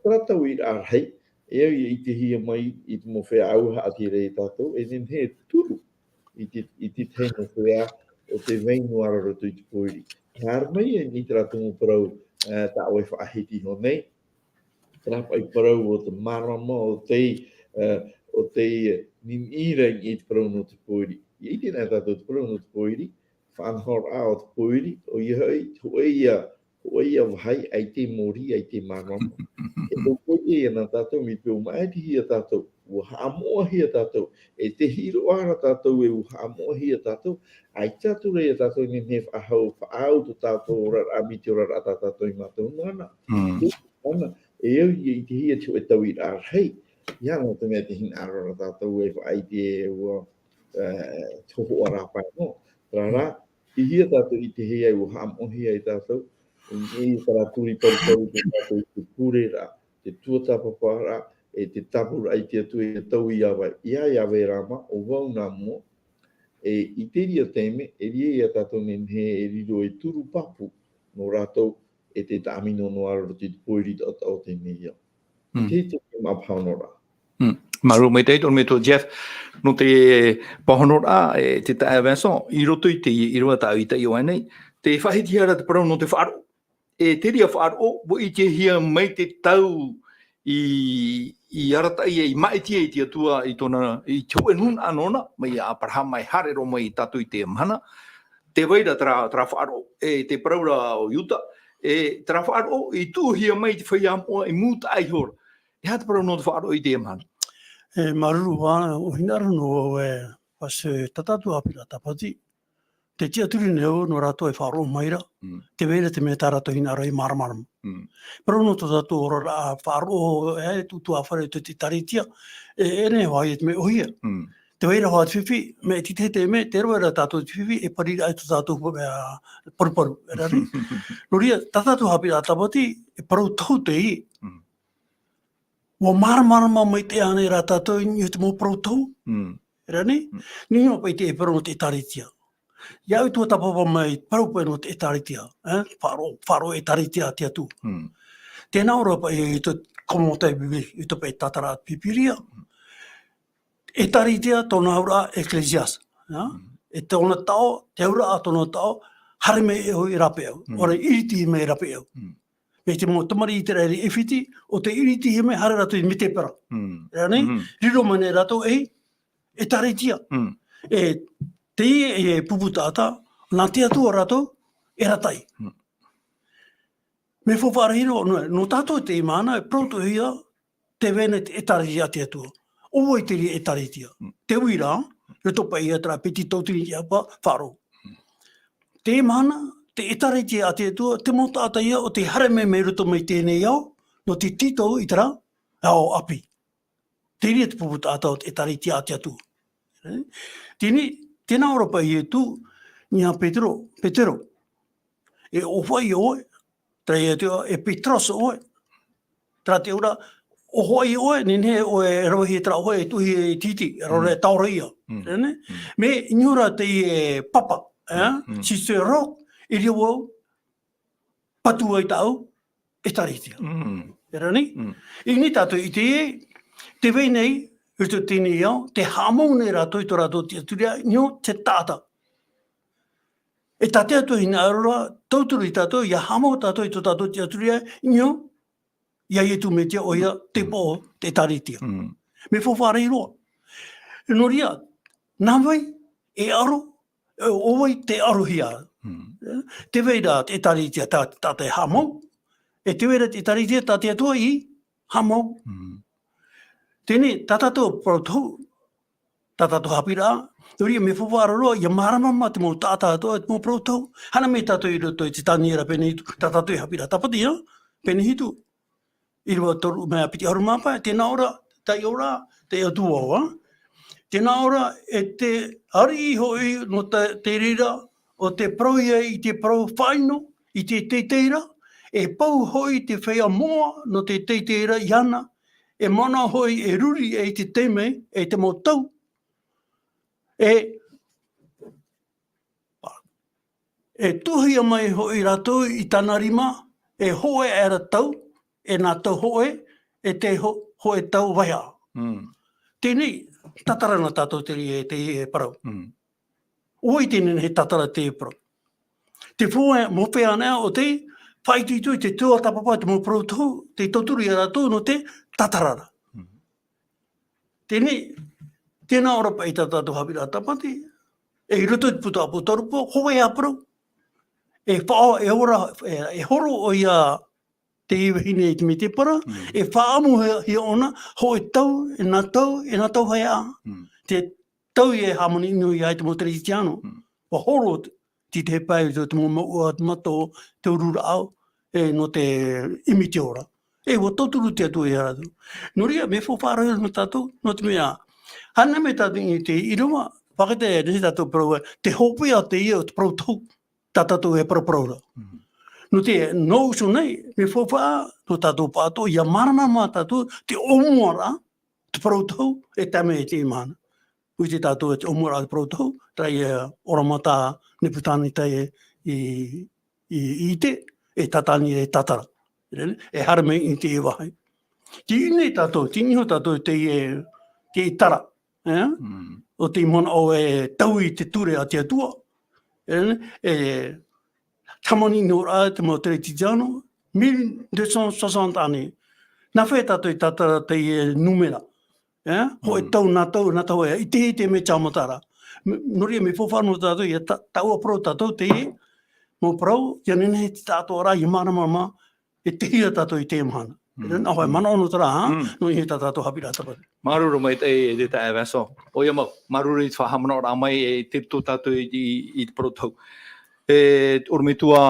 Terā tauiraʻa rahi, e au ʻia ʻitehia mai i te mau feiā ʻāua haʻati ra ia tātou, e nehenehe e turu i te, i te tahi mau feiā o tē vai noa ra i roto i te pōiri. Haere mai ia i terā tumu parau, e, tāʻu e faʻahiti iho nei. Terā paʻi parau o te mārama, o tei, e, o tei, e, niniʻi ra i te parau nō te pōiri. ʻIa ʻite na tātou te parau nō te pōiri, faʻanahoraʻa o te pōiri, ʻoia hoʻi, hōʻē ia, hōʻē ia vāhi, ʻaita e mōrī, ʻaita e mārama. E tō pōiri ia nā tātou, mai te peu mā ʻaita hia tātou, ʻua haʻamoʻahia tātou, e te hiʻo roa ra tātou e ʻua haʻamoʻahia tātou, ʻaita atu ra ia tātou e nehenehe e faʻahou, faʻaau tō tātou oraraʻa, mai te oraraʻa tā tātou i mātau noa na. Mm. Ana, e au ʻia ʻitehia te hōʻē tauiraʻa rahi, ʻia nō te mea te hinaʻaro ra tātou e faʻaʻite ʻua, e, te hōhoʻa rāpae noa. Terā rā, i hea tātou i ʻitehia ʻua haʻamoʻahia ai tātou, i terā turi paruparu tō tātou i te pureraʻa, te tuatāpaparaʻa, e te tāpura i te Atua i te tau i ʻāvae, ia Iāvē Rama, ʻo vau nā mua, e i te reira taime, e riro ia tātou nehenehe e riro e turu pāpū nō rātou, e te tāʻamino noa ra i roto i te pōiri taʻotaʻo o teie nei ao. Mm. Te, te, te mau pāhonoraʻa. Mm. Māuruuru maitaʻi, tō ʻoe metua Jeff, nō te pāhonoraʻa, e te taeaʻe Vincent, i roto i te, i roto i tāʻu i taiʻo aʻe nei, tē faʻahitihia ra te parau nō te faʻaroʻo. E te reira faʻaroʻo, ʻua ʻitehia mai te tau i, i arataʻi ai, i māʻiti ai te Atua i tōna, i te hōʻē nūnaʻa nōna, mai iā Aperahama e haere roa mai tātou i teie mahana, tē vai ra terā, terā faʻaroʻo, e te parau ra o Iuta, e terā faʻaroʻo i tuʻuhia mai i te feiā moʻa i mūtaʻa iho ra. E aha te parau nō te faʻaroʻo i teie mahana? E māuruuru ā, ʻo hinaʻaro noa au e, Pasiteri, tā tātou haʻapiʻiraʻa Tāpati, tē tiʻaturi nei au nō rātou e faʻaroʻo mai ra, Mm. tē vai ra te mea tā rātou hinaʻaro e māramarama. Mm. Parau nō tō tātou oraraʻa faʻaroʻo, e, tuʻutuʻafare i te ʻĒtārētia, e, e nehenehe hoʻi te mea ʻōhie. Mm. Tē vai ra hoʻi te fifi, mea iti te mea, tē roaʻa ra tātou te fifi, e pariraʻa i tō tātou, e, paruparu, e rā nei. Nō reira, tā tātou haʻapiʻiraʻa Tāpati, e parau tohu teie. Mm. ʻUa māramarama maitaʻi ānei rā tātou i niʻa i te mau parau tohu? Mm. E rā nei? Mm. Nō reira paʻi te parau nō te ʻĒtārētia. ʻIa au i tuatāpapa mai, parau paʻi nō te ʻĒtārētia, e? Faʻaroʻo, faʻaroʻo ʻĒtārētia a te Atua. Mm. Tē nā ʻō ra paʻi i te commentaire biblique, i te paʻi tātara Pīpīria. ʻĒtārētia, tōna auraʻa ecclesias, e? Mm. E tōna taʻo, te auraʻa tōna taʻo, haere mai e au i rāveʻau, Mm. ʻaore iriti mai rāveʻau. Mm. Mai te mau tamariʻi ʻĪteraʻera i ʻAifiti, ʻo tē iriti mai, haere rātou i Medebara. Mm. E rā nei? Mm. Riro mai nei rātou ei ʻĒtārētia. Mm. E, teie e pupu taʻata, nā te Atua rātou e arataʻi. Mm. Mea faufaʻa rahi roa, nō, nō tātou i teie mahana, e parau tohuhia, tē vai nei te ʻĒtārētia a te Atua. ʻO vai terā ʻĒtārētia? Mm. Te uiraʻa, roto paʻi ia terā piti tautini i te hapa, faʻaroʻo. Mm. Teie mahana, te ʻĒtārētia a te Atua, te mau taʻata ia ʻo tē haere mai mai roto mai teie nei ao, nō te tītau i terā ao ʻāpī. Terā te pupu taʻata o te ʻĒtārētia a te Atua. E? Teie, tē nā ʻō ra paʻi Ietu, i niʻa iho Petero, Petero, e ʻōfaʻi ʻoe, terā ia te, e Petros ʻoe. Terā te auraʻa, ʻōfaʻi ʻoe, nehenehe ʻoe e ravehia terā ʻōfaʻi, e tuʻuhia i te iti, e rave Mm. taoraʻia. Mm. E rā nei? Mm. Mea i niʻa ra teie papa, e? Mm, mm. Sister Rock, e riro vau, patu ai tāʻu ʻĒtārētia. Mm. E rā nei? Mm. I niʻa tātou i teie, tē vai nei, roto teie nei ao, tē haʻamau nei rātou i tō rātou tiʻaturi i niʻa i te taʻata. E tā te Atua hinaʻaro ra, tauturu ia tātou, ʻia haʻamau tātou i tō tātou tiʻaturi i niʻa ia Ietu Metia ʻoia te pō, te ʻĒtārētia. Mm. Mea faufaʻa rahi roa. Nō reira, nā vai e aro, e, ʻo vai tē arohia. Mm. E, tē vai ra te ʻĒtārētia tā, tā te haʻamau. E tē vai ra te ʻĒtārētia tā te Atua i haʻamau. Mm. Teie, tā tātou parau tohu, tā tātou haʻapiʻiraʻa, nō reira mea faufaʻa roa, ʻia māramarama te mau taʻata atoʻa, te mau parau tohu. Haere mai tātou i roto i te Taniera pene hitu, tā tātou haʻapiʻiraʻa Tāpati, ā, pene hitu. ʻĪrava toru mā piti, ʻahuru mā pae, tē nā ʻō ra, taiʻo ra, te Atua, ā. Tē nā ʻō ra, e te ariʻi hoʻi nō te, te reira, ʻo tē parau ai i te parau faʻaʻino, i te teitei ra, e pau hoʻi te feiā moʻa nō te teitei ra iāna, e manaʻo hoʻi e ruri ai te taime, e te mau tau, e, e tuʻuhia mai hoʻi rātou i tāna rima, e hōʻē aʻera tau, e nā tau hōʻē, e te ho-, hōʻē tau vaihaʻa. Mm. Teie, tātara na tātou te, te, te parau. Mm. ʻO vai teie nei tātara te parau. Te fua-, mea faufaʻa anaʻe ʻo tē faʻaitoito i te tuatāpapa te mau parau tohu, tē tauturu ia rātou nō te tātara ra. Mm. Teie, tē nā ʻō ra paʻi tā tātou haʻapiʻiraʻa Tāpati, e i roto i te puta ʻĀpōtarupo, hōʻē ā parau. E faʻa-, e ora, e, e horo ʻoia teie vahine i te Medebara, Mm. e faʻaʻamuhia ʻōna, hōʻē tau, e nā tau, e nā tau vaihaʻa. Mm. Te tau e hāmani noa ai te mau Kerisetiano. Mm. ʻUa horo te, te pae i te mau mouʻa, te mato, te uru rāʻau, e nō te ʻimi i te ora. E ʻua tauturu te Atua ia rātou. Nō reira, mea faufaʻa rahi nō tātou, nō te mea, haere mai tātou i te ʻīrava, paʻi te, nō tātou parau, te hopeʻa teie o te parau tohu, tā tātou e paraparau ra. Mm. Nō te, nō uso nei, mea faufaʻa, nō tātou pāʻatoʻa, ʻia māramarama tātou, te ʻōmuaraʻa, te parau tohu, e tae mai i teie mahana. ʻUa ʻite tātou e te ʻōmuaraʻa te parau tohu, terā ia ʻoramata Nepukaneta i, i, i ʻite, e Taniera e tātara. E haere mai i teie vāhi. Tē ʻite nei tātou, tē ʻite nei tātou te, te tara, e? Mm. ʻO te manaʻo e taui i te ture a te Atua. E, e, hāmani noa ra te mau Kerisetiano, mille deux cent soixante années. Nā hea tātou i tātara teie nūmera? E? Hōʻē Mm. tau, nā tau, nā tau, e, i te, i te mea tāmata ra. M-, nō reira, mea faufaʻa nō tātou, ʻia ta-, taʻua parau tātou te, mau parau, ʻia nehenehe te taʻatoʻaraʻa, ʻia māramarama, e te hia tātou i teie mahana. Mm. Nā hea, e manaʻo nō terā, ha? Mm. Nō niʻa i tā tātou haʻapiʻiraʻa tāpati. Māuruuru maitaʻi e te taeaʻe Vincent. ʻOia mau, māuruuru i te faʻahaʻamanaʻoraʻa mai e te tō tātou i, i, i te parau tohu. E, ʻorometua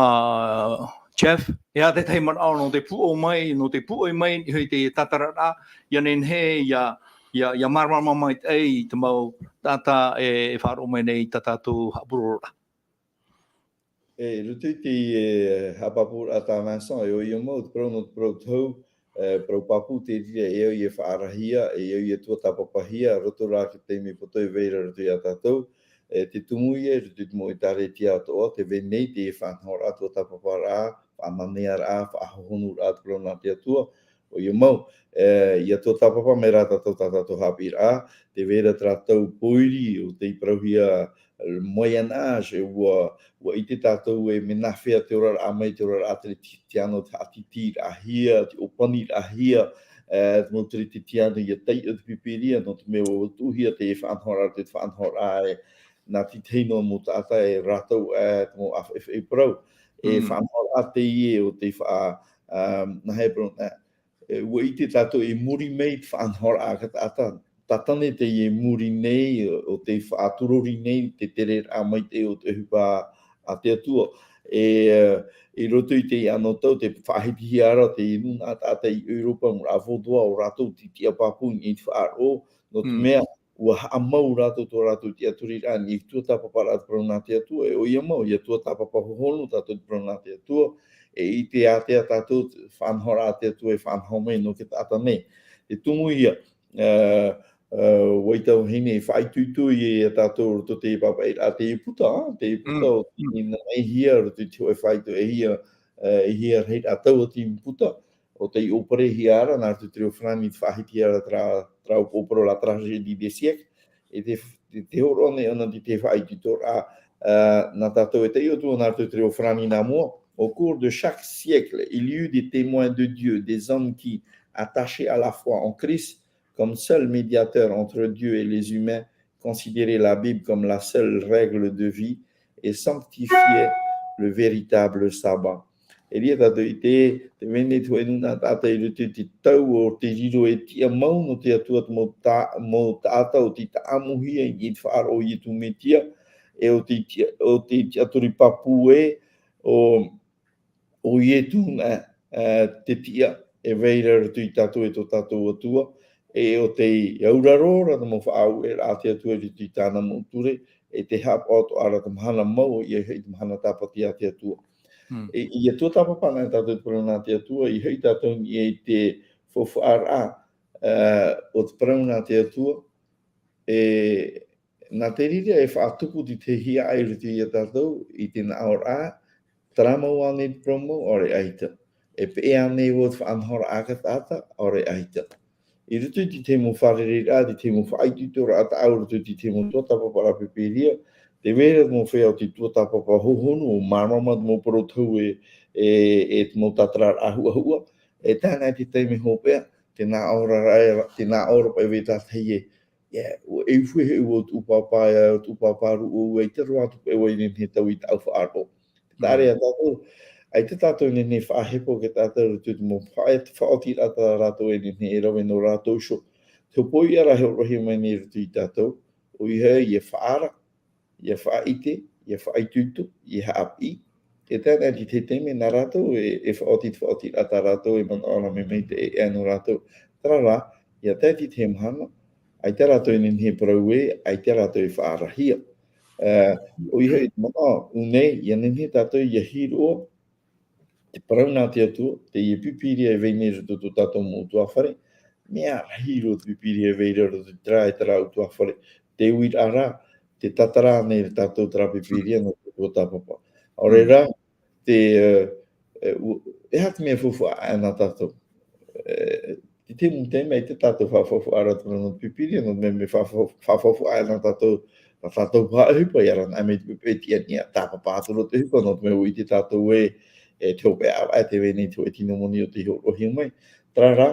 Jeff, e aha te tahi manaʻo nō te pūʻoi mai, nō te pūʻoi mai, i te tātararaʻa, ʻia nehenehe, ʻia, ʻia, ʻia māramarama maitaʻi i te mau taʻata e, e faʻaroʻo mai nei i tā tātou haʻapurororaʻa. E, i roto i te, e, haʻapāpūraʻa tā Vincent, e ʻoia mau, te parau nō te parau tohu, e, parau pāpū te reira, e au ʻia faʻaarahia, e au ʻia tuatāpapahia, roto rā i te taime poto e vai ra i roto ia tātou, e, te tumu ïa, i roto i te mau ʻētāretia atoʻa, tē vai nei te faʻanahoraʻa, tuatāpaparaʻa, faʻananeraʻa, faʻahohonuraʻa, te parau nā te Atua, ʻoia mau, e, ʻia tuatāpapa mai rā tātou tā tātou haʻapiʻiraʻa, tē vai ra terā tau pōiri, ʻo tei parauhia Moyen Âge, e ʻua, ʻua ʻite tātou e mea nāfea te oraraʻa mai, te oraraʻa teretitiano, te haʻatītīraʻahia, te ʻōpaniraʻahia, e, te mau teretitiano ʻia taiʻo te Pīpīria, nō te mea ʻua tuʻuhia te faʻanahoraʻa, te faʻanahoraʻa e, nā te tahi noa mau taʻata e rātou, e, te mau ʻāfaʻifaʻi parau. E Mm. faʻanahoraʻa teie ʻo te faʻa-, um, nā hea parau, e, e, ʻua ʻite tātou i muri mai te faʻanahoraʻa a te taʻata. Tātane teie i muri nei, ʻo, ʻo tei faʻaturori nei te tereraʻa maitaʻi o te ʻohipa a te Atua. E, e, i roto i teie anotau, tē faʻahitihia ra te nūnaʻa taʻata i ʻEuropa, mau rā vaudois, ʻo rātou tei tiʻa pāpū i te faʻaroʻo, nō te Mm. mea, ʻua haʻamau rātou tō rātou tiʻaturiraʻa i te tuatāpaparaʻa te parau nā te Atua, e ʻoia mau, ʻia tuatāpapa hohonu tātou te parau nā te Atua, e ʻite ātea tātou te faʻanahoraʻa a te Atua e faʻanaho mai nō te taʻata nei. Te tumu ïa, e, e, ʻua ʻite vahine e faʻaitoito ïa ia tātou roto te pāpaʻiraʻa te puta, ā, te puta Mm. ʻo tei nanaʻihia roto i te hōʻē faito e hia, e, e hia rahi rā tau o te puta, ʻo tei ʻōparehia ra, nā roto i te reo farāni i faʻahitihia ra terā, terā ʻōparau la tragédie des siècles, e te, te, te hōroʻa nei ʻōna i te faʻaitoitoraʻa, ā, nā tātou e taiʻo atu nā roto i te reo farāni nā mua, au cours de chaque siècle, il y eut des témoins de Dieu, des hommes qui, attachés à la foi en Christ, comme seul médiateur entre Dieu et les humains, considéraient la Bible comme la seule règle de vie et sanctifiaient le véritable sabbat. E ʻere tātou i te, tē vai nei te hōʻē nūnaʻa taʻata i roto i te tau o te riro e tiʻamau nō te Atua te mau ta-, mau taʻata ʻo tei taʻamuhia i te faʻaroʻo o Ietu Metia, e ʻo tei tiʻa-, ʻo tei tiʻaturi pāpū ē, ʻo, ʻo Ietu nā, ā, te tiʻa e vai ra i roto ia tātou e tō tātou Atua, e ʻo tei auraro ra te mau faʻaueraʻa a te Atua i roto i tāna mau ture, e tē haʻapaʻo atoʻa ra te mahana mau, ʻoia hoʻi te mahana tāpati a te Atua. Mm. E, ʻia tuatāpapa na tātou te parau nā te Atua, ʻia hoʻi tātou i te faufaʻaraʻa, ā, o te parau nā te Atua, e, nā te reira e faʻatupu te hiaʻai i roto ia tātou, i te nāʻōraʻa, terā mau ānei te parau mau, ʻaore ʻaita. E peʻe ānei vau te faʻanahoraʻa a te taʻata, ʻaore ʻaita. I roto i te tahi mau fārereiraʻa, te tahi mau faʻaitoitoraʻa tāʻu, i roto i te tahi mau tuatāpaparaʻa Pīpīria, tē vai ra te mau feiā ʻo tei tuatāpapa hohonu, ʻo māramarama te mau parau tohu e, e, e te mau tātararaʻa huʻahuʻa, e tae noa i te taime hopeʻa, tē nā ʻō ra, tē nā ʻō ra paʻi vau i te tahi ē, ʻIa, ʻua, e ʻuhi hoʻi vau tōʻu pāpā, ʻia, tōʻu pāpā rūʻau, ʻaita roa atu paʻi vau i nehenehe e tau i tāʻu faʻaroʻo. Mm. Terā rā tātou, ʻaita tātou e nehenehe e faʻahepo i te taʻata i roto i te mau faʻa-, faʻaotiraʻa tā rātou e nehenehe e rave nō rātou iho. Te hōpoiʻa rā e hōroʻahia mai nei i roto ia tātou, ʻoia hoʻi, ʻia faʻaara, ʻia faʻaʻite, ʻia faʻaitoito, ʻia haʻapiʻi. E tae noa i te tahi taime, nā rātou e, e faʻaoti, te faʻaotiraʻa tā rātou e manaʻo ra mea maitaʻi e ʻē nō rātou. Terā rā, ʻia tae i te tahi mahana, ʻaita rātou e nehenehe e parau ē, ʻaita rātou e faʻaarahia. Ā, ʻoia hoʻi te manaʻo, ʻu nei, ʻia nehenehe tātou ʻia hiroʻa te parau nā te Atua, teie Pīpīria e vai nei i roto i tō tātou mau ʻutuāfare, mea rahi roa te Pīpīria e vai ra i roto i terā, i terā ʻutuāfare, te uiraʻa rā, tē tātara nei ia tātou terā Pīpīria nō te tuatāpapa. ʻAore Mm. rā, te, ā, ā, ʻu-, e aha te mea faufaʻa aʻe nā tātou? Ā, te tahi mau taime, ʻaita tātou faʻafaufaʻa ra te parau nō te Pīpīria, nō te mea, mea faʻafau-, faʻafaufaʻa aʻe nā tātou, nā tātou paha ʻohipa, ʻia ara noa mai te pepe tiʻa niʻa, tāpapa atu roa te ʻohipa, nō te mea ʻua ʻite tātou ē, e te hopeʻa ʻāvaʻe tē vai nei te hōʻē tino moni ʻo tei hōroʻahia mai. Terā rā,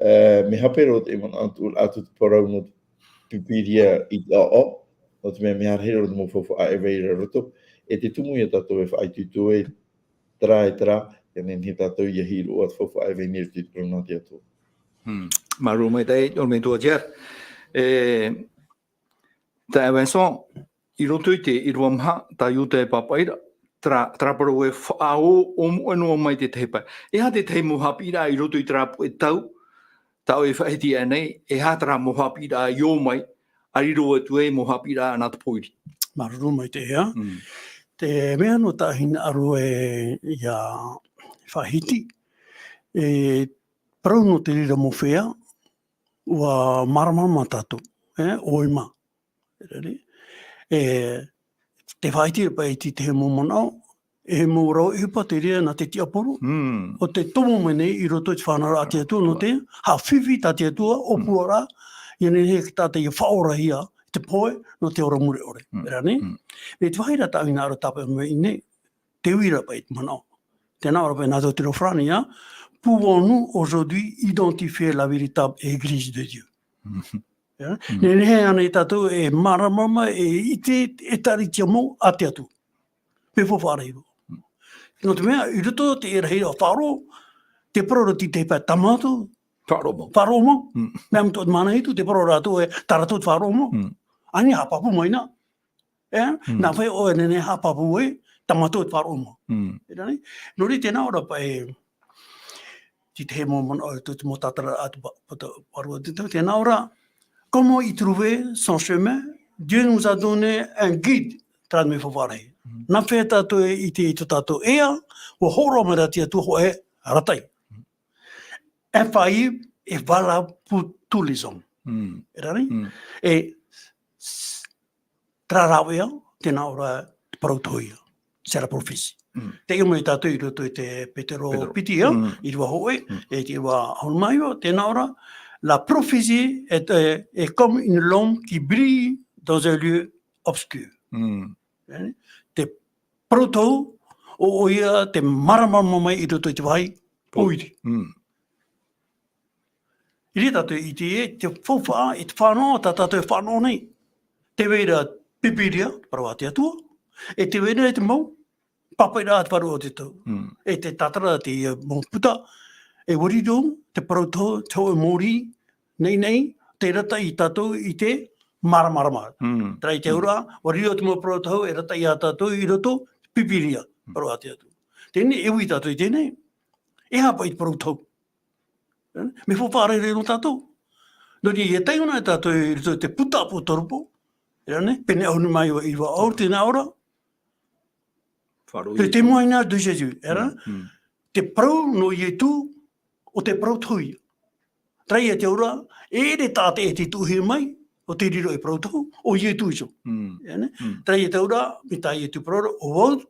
ā, mea hape roa te manaʻo atu, atu te parau nō te Pīpīria i te ʻaoʻao, nō te mea mea rahi roa te mau faufaʻa e vai ra i roto. e te tumu ia tātou e faʻaitoito e terā e terā, ia nehenehe tātou ia hiʻo atu faufaʻa e vai nei i te parau nā te Atua. Hmm. Māuruuru maitaʻi, ʻorometua Jeff. E, taeaʻe Vincent, i roto i te ʻīrava maha, tā Iuta e pāpaʻi ra, terā, terā parau e faʻaō, ʻōmuʻa noa mai te tahi pae. E aha te tahi mau haʻapiʻiraʻa i roto i terā puʻe tau, tā ʻoe e faʻahiti aʻe nei, e aha terā mau haʻapiʻiraʻa i ō mai, ʻa riro atu ai mau haʻapiʻiraʻa nā te pōiri. Māuruuru maitaʻi ā. Mm. Te mea nō tā hinaʻaro e ia faʻahiti, e parau nō te reira mau feiā, ʻua māramarama tātou, e, ʻoe mā. E, te faʻahiti paʻi i te tahi mau manaʻo, e mau rau ʻohipa te reira nā te tiaporo, Mm. ʻo te tomo mai nei i roto i te fānauraʻa a te Atua, nō te haʻafifi tā te Atua, ʻōpuaraʻa, ia nehenehe tātou ia faʻaorahia te pohe, nō te ora mure ʻore. Mm. Terā nei? Mm. Mai te vāhi ra tā hinaʻaro tāpaʻo mai nei, te uira paʻi te manaʻo. Tēnā ʻo rā paʻi nā tō te reo farāni, ā, pouvons-nous aujourd'hui identifier la véritable Église de Dieu? Mm. Ia? Mm. Nehenehe ānei tātou e māramarama, e ʻite, e ʻēkālesia mau a te Atua. Mea faufaʻa rahi roa. Mm. Nō te mea, i roto te ʻērahi a Faro, te parau ra te tahi pae, tā mātou faʻaroʻo mau. Faʻaroʻo mau. Mm. Mea mātou, māna hitu, te parau rātou e, tā rātou te faʻaroʻo mau. Mm. ʻAni haʻapāpū mai na. E? Mm. Nā hea ʻoe e nehenehe e haʻapāpū ai, tā mātou te faʻaroʻo mau. Mm. Terā nei? Nō reira tēnā ʻo rā paʻi, te tahi mau manaʻo, te, te mau tātara a te pa-, pa-, ta-, parau a te tau, tēnā ʻo rā, comment y trouver son chemin? Dieu nous a donné un guide, terā te mea faufaʻa rahi. Mm. Nā hea tātou e ʻite i tō tātou ea, ʻua hōroʻa mai ra te Atua hōʻē arataʻi. Mm. Infaillible et valable pour tous les hommes. Mm. Terā nei? Mm. E s-, terā rāveʻa, tēnā ʻo rā te parau tohu ia. C'est la prophétie. Mm. Tē ʻite mai tātou i roto i te Petero Petero. Piti, ā, Mm. ʻīrava hōʻē, Mm. e te ʻīrava ʻahuru mā iva, tēnā ʻo rā, la prophétie est, est, est comme une lampe qui brille dans un lieu obscur. Mm. E, te parau tohu, ʻo, ʻoia te māramarama mai i roto i te vāhi pōiri. Mm. I reira tātou e ʻite e te faufaʻa, e te fānaʻo, tā tātou e fānaʻo nei. Tē vai ra Pīpīria, parau a te Atua, e tē vai ra te mau pāpaʻiraʻa a te vārua o te tau. Mm. E te tātara te, e, mau puta, e ʻua riro te parau tohu, te hōʻē mōrī, nei, nei, tē arataʻi ia tātou i te māramarama. Mm. Terā i te Mm. auraʻa, ʻua riro te mau parau tohu, e arataʻi ia tātou i roto, Pīpīria, Mm. parau a te Atua. Teie nei, e ui tātou i teie nei, e aha paʻi te parau tohu? Mea faufaʻa rahi roa nō tātou. Nō reira, ʻia taiʻo na tātou i roto i te puta ʻāpōsetolo Paulo, terā nei, pene ʻahuru mā iva, ʻīrava ʻahuru, tēnā ʻo rā, Faʻaroʻo le Ietu. Témoignage de Jésus, terā? Mm, mm. Te parau nō Ietu, ʻo te parau tohu ia. Terā ia te auraʻa, e ʻere taʻata e tuʻu mai, ʻo tei riro ei parau tohu, ʻo Ietu iho. Mm. Ia nei? Mm. Terā ia te auraʻa, mai tā Ietu parau ra, ʻo vau,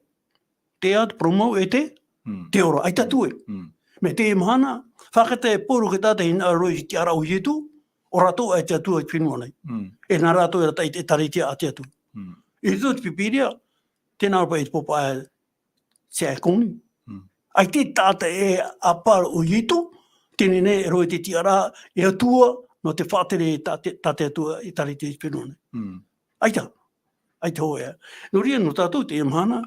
te ea, te parau mau, e te, Mm. te ora, ʻaita atu ē. Mm. Mai teie mahana, faʻakata e Paulo e te tahi hinaʻaro i te tiʻaraʻa o Ietu, ʻo rātou ʻaita atu i te fenua nei. Mm. E nā rātou e arataʻi i te ʻĒtārētia a te Atua. Mm. I roto i te Pīpīria, tēnā paʻi te pāpaʻi, c'est inconnu. Mm. ʻAita taʻata e ʻāpara ʻo Ietu, teie nei e rave i te tiʻaraʻa, e Atua, nō te faʻatere tā te, tā te Atua i ʻĒtārētia i te fenua nei. Mm. ʻAita. ʻAita hōʻē. Nō reira, nō tātou teie mahana,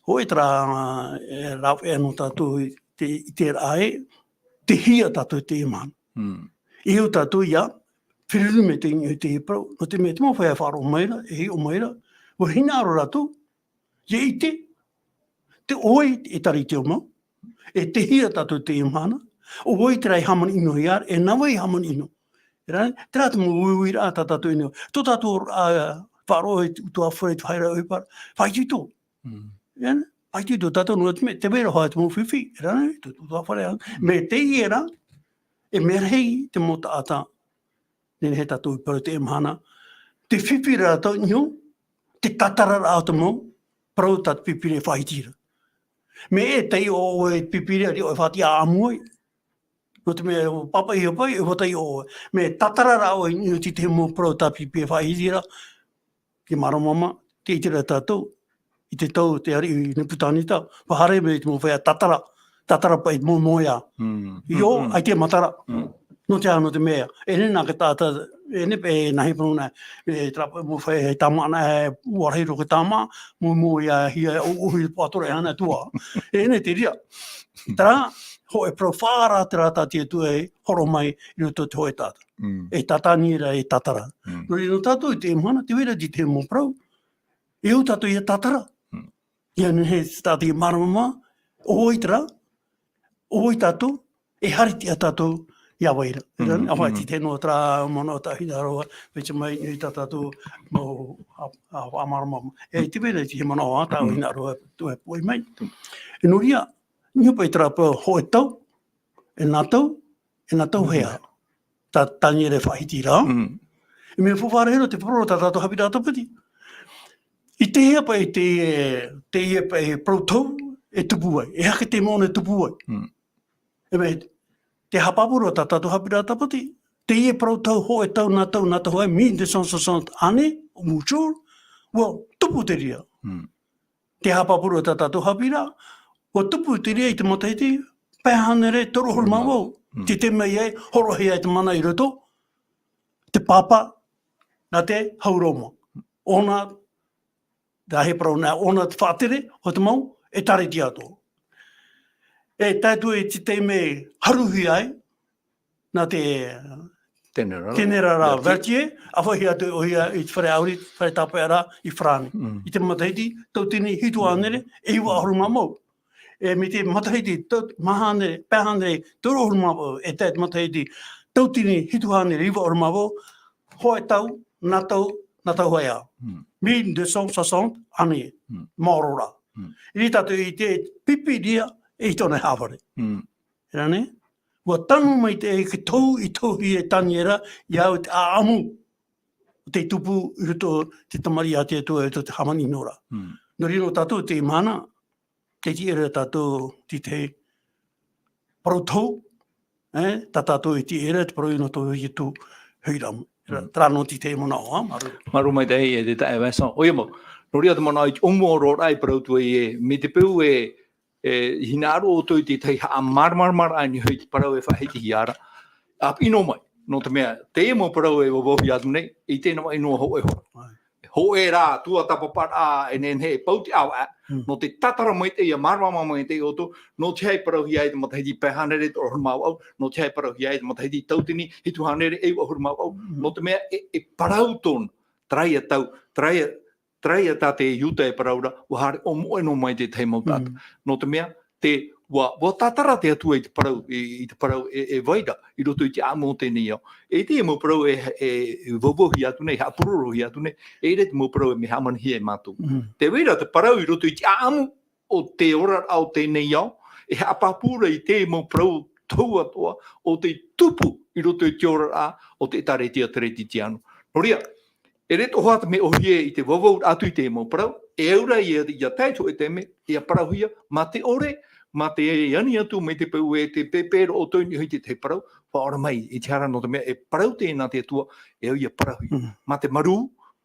hōʻē terā, e, rāveʻa nō tātou i te, i te raʻa, tē hia tātou teie mahana. Mm. E au tātou ʻia feruri mai te, i te parau, nō te mea te mau feiā e faʻaroʻo mai ra, e hiʻo mai ra, ʻua hinaʻaro rātou, ʻia ʻite, te ʻoe, e ʻĒtārētia mau, e tē hia tātou teie mahana, ʻo vai terā e hāmani ʻino ia, e nā vai e hāmani ʻino. Terā, terā te mau uiuiraʻa tā tātou e noho. Tō tātou, ā, faʻaroʻo i te ʻutuāfare, i te faʻaʻite ʻohipa, faʻaitoito. Mm. Ia, faʻaitoito tātou nō te mea, tē vai ra hoʻi te mau fifi, terā, tō, tō ʻutuāfare, ā. Mm. Mai teie ra, e mea rahi te mau taʻata, nehenehe tātou e parau teie mahana, te fifi ra rātou i niʻa, te tātararaʻa o te mau, parau tā te Pīpīria e faʻahiti ra. Mea e taiʻo ʻoe i te Pīpīria, ʻaita ʻoe e faʻatiʻa ʻāmui ai. Nō te mea, pāpaʻihia paʻi, e faʻatiʻa ʻoe. Mea tātararaʻa ʻoe i niʻa i te mau parau tā te Pīpīria e faʻahiti ra, ʻia māramarama, tē ʻite ra tātou, i te tau te ariʻi Nepukaneta, ʻua haere mai te mau feiā tātara, tātara paʻi i te mau moeā. Mm. ʻIo, Mm, mm. ʻaita e matara. Mm. Nō te aha, nō te mea, e nē nā te taʻata, e nē, e nā hepurona, e tāpū, mō whai, e tāmā nā, e ua rahi roa te tāmā, mō, mō ia, hia, o, o, hi, pātoro, e hana tua. E nē te reira. Terā, hōʻē parau faʻaara terā tā te Atua e horo mai i roto i te hōʻē taʻata. Mm. E tā Taniera e tātara. Mm. Nō reira, nō tātou i teie mahana, tē vai ra te tahi mau parau. E au tātou ia tātara. Mm. Ia nehenehe tātou ia māramarama, ʻo vai terā, ʻo vai tātou, e haere atu tātou ia vai ra. Mm, mm. Te tahi noa terā manaʻo tā Hinaʻaroa, mai te mea i tā tātou mau, a, a, faʻamāramarama. E te mea nei te manaʻo a tā Hinaʻaroa, tō e poi mai. E nō reira, niho paʻi terā paʻi hōʻē tau, e nā tau, e nā tau hea. Tā Taniera e faʻahiti ra. Mm. E mea faufaʻa roa te parau tā tātou haʻapiʻiraʻa Tāpati. I te hea paʻi te, te ia paʻi parau tau e tupu ai. E aha te mea e tupu ai. Mm. E mea, te haʻapāpū roa tā tātou haʻapiʻiraʻa Tāpati. Te ia parau tau hōʻē tau nā tau, nā tau hea, mille deux cent soixante années, au moins, ua tupu te reira. Mm. Te haʻapāpū roa tā tātou haʻapiʻiraʻa, ua tupu te reira i te matahiti pae hānere toru ʻahuru mā vaʻu. Mm. Te taime ia e hōroʻahia ai te mana i roto, te papa, nā te hau Roma. ʻŌna, tā hepurona, ʻōna te faʻatere o te mau ʻēkālesia atoʻa. E tae atu i te taime haruhia ai, nā te Tenerara. Tenerara Berthier. Berthier, ʻāfaʻi atu ʻoia i te fare ʻauri, fare tāpaeraʻa i Farāni. Mm. I te matahiti, tauatini hitu hānere, e iva ʻahuru mā vaʻu. E mai te matahiti, tau, maha hānere, pae hānere, toru ʻahuru mā vaʻu, e tae te matahiti, tauatini hitu hānere, iva ʻahuru mā vaʻu, hōʻē tau, nā tau, nā tau hea. Mm. Mille deux cent soixante années, Mm. maoro ra. Mm. I reira tātou i te pipi reira, e i tōna haʻavare. Mm. Terā nei, ua tanu mai te, te tau i tauhia e Taniera, i au te ʻāʻamu, o te tupu i roto te tamariʻi a te Atua, i roto te hāmani nō ra. Mm. Nō reira nō tātou te mana, te tiʻa ra tātou te, te parau tau, e, tā tātou i tiʻa ra te parau nō tō Ietu hoʻi ra. Mm. Terā nō te, te manaʻo, ā, māuruuru. Māuruuru maitaʻi e te taeaʻe Vincent. ʻOia mau, nō reira te manaʻo i te ʻōmuaraʻa i parau atu ai e, mai te peu e, e, hinaʻaro ʻoutou i te tahi haʻamāramaramaraʻa i niʻa i te parau e faʻahitihia ra. ʻĀpī noa mai, nō te mea, teie mau parau e vauvauhia atu nei, ʻeita e navaʻi noa hōʻē hora. ʻAe. Hōʻē rā, tuatāpaparaʻa, e nehenehe e pau te ʻāvaʻe, Mm. nō te tātara maitaʻi, ia māramarama maitaʻi ʻoutou, nō te aha e parauhia ai te matahiti pae hānere toru ʻahuru mā vaʻu, nō te aha e parauhia ai te matahiti tauatini hitu hānere e iva ʻahuru mā vaʻu, Mm. nō te mea e, e parau tōna, terā ia tau, terā ia, terā ia tā te Iuta e parau ra, ʻua haere ʻōmoʻe noa mai te tahi mau taʻata. Mm. Nō te mea, te, ʻua, ʻua tātara te Atua i te parau, i, i te parau e, e vai ra, i roto i te ʻāʻamu o teie nei ao. E teie mau parau e, e, e vauvauhia atu nei, haʻapurorohia atu nei, e ʻere te mau parau e mea hāmanihia e mātou. Mm. Tē vai ra te parau i roto i te ʻāʻamu o te oraraʻa o teie nei ao, e haʻapāpū ra i te mau parau tau atoʻa, ʻo tei tupu i roto i te oraraʻa o te ʻĒtārētia Teretitiāno. Nō reira, e ʻere atoʻa te mea ʻōhie i te vauvau atu i te mau parau, e au ra ia, ia tae i te hōʻē taime, ia parauhia, mā te ʻore, mā te ani atu mai te peu e te pēpē roa ʻoutou i niʻa i te tahi parau, faʻaora mai, ʻeita e hara nō te mea e parau teie nā te Atua, e au ia parauhia. Mm. Mā te marū,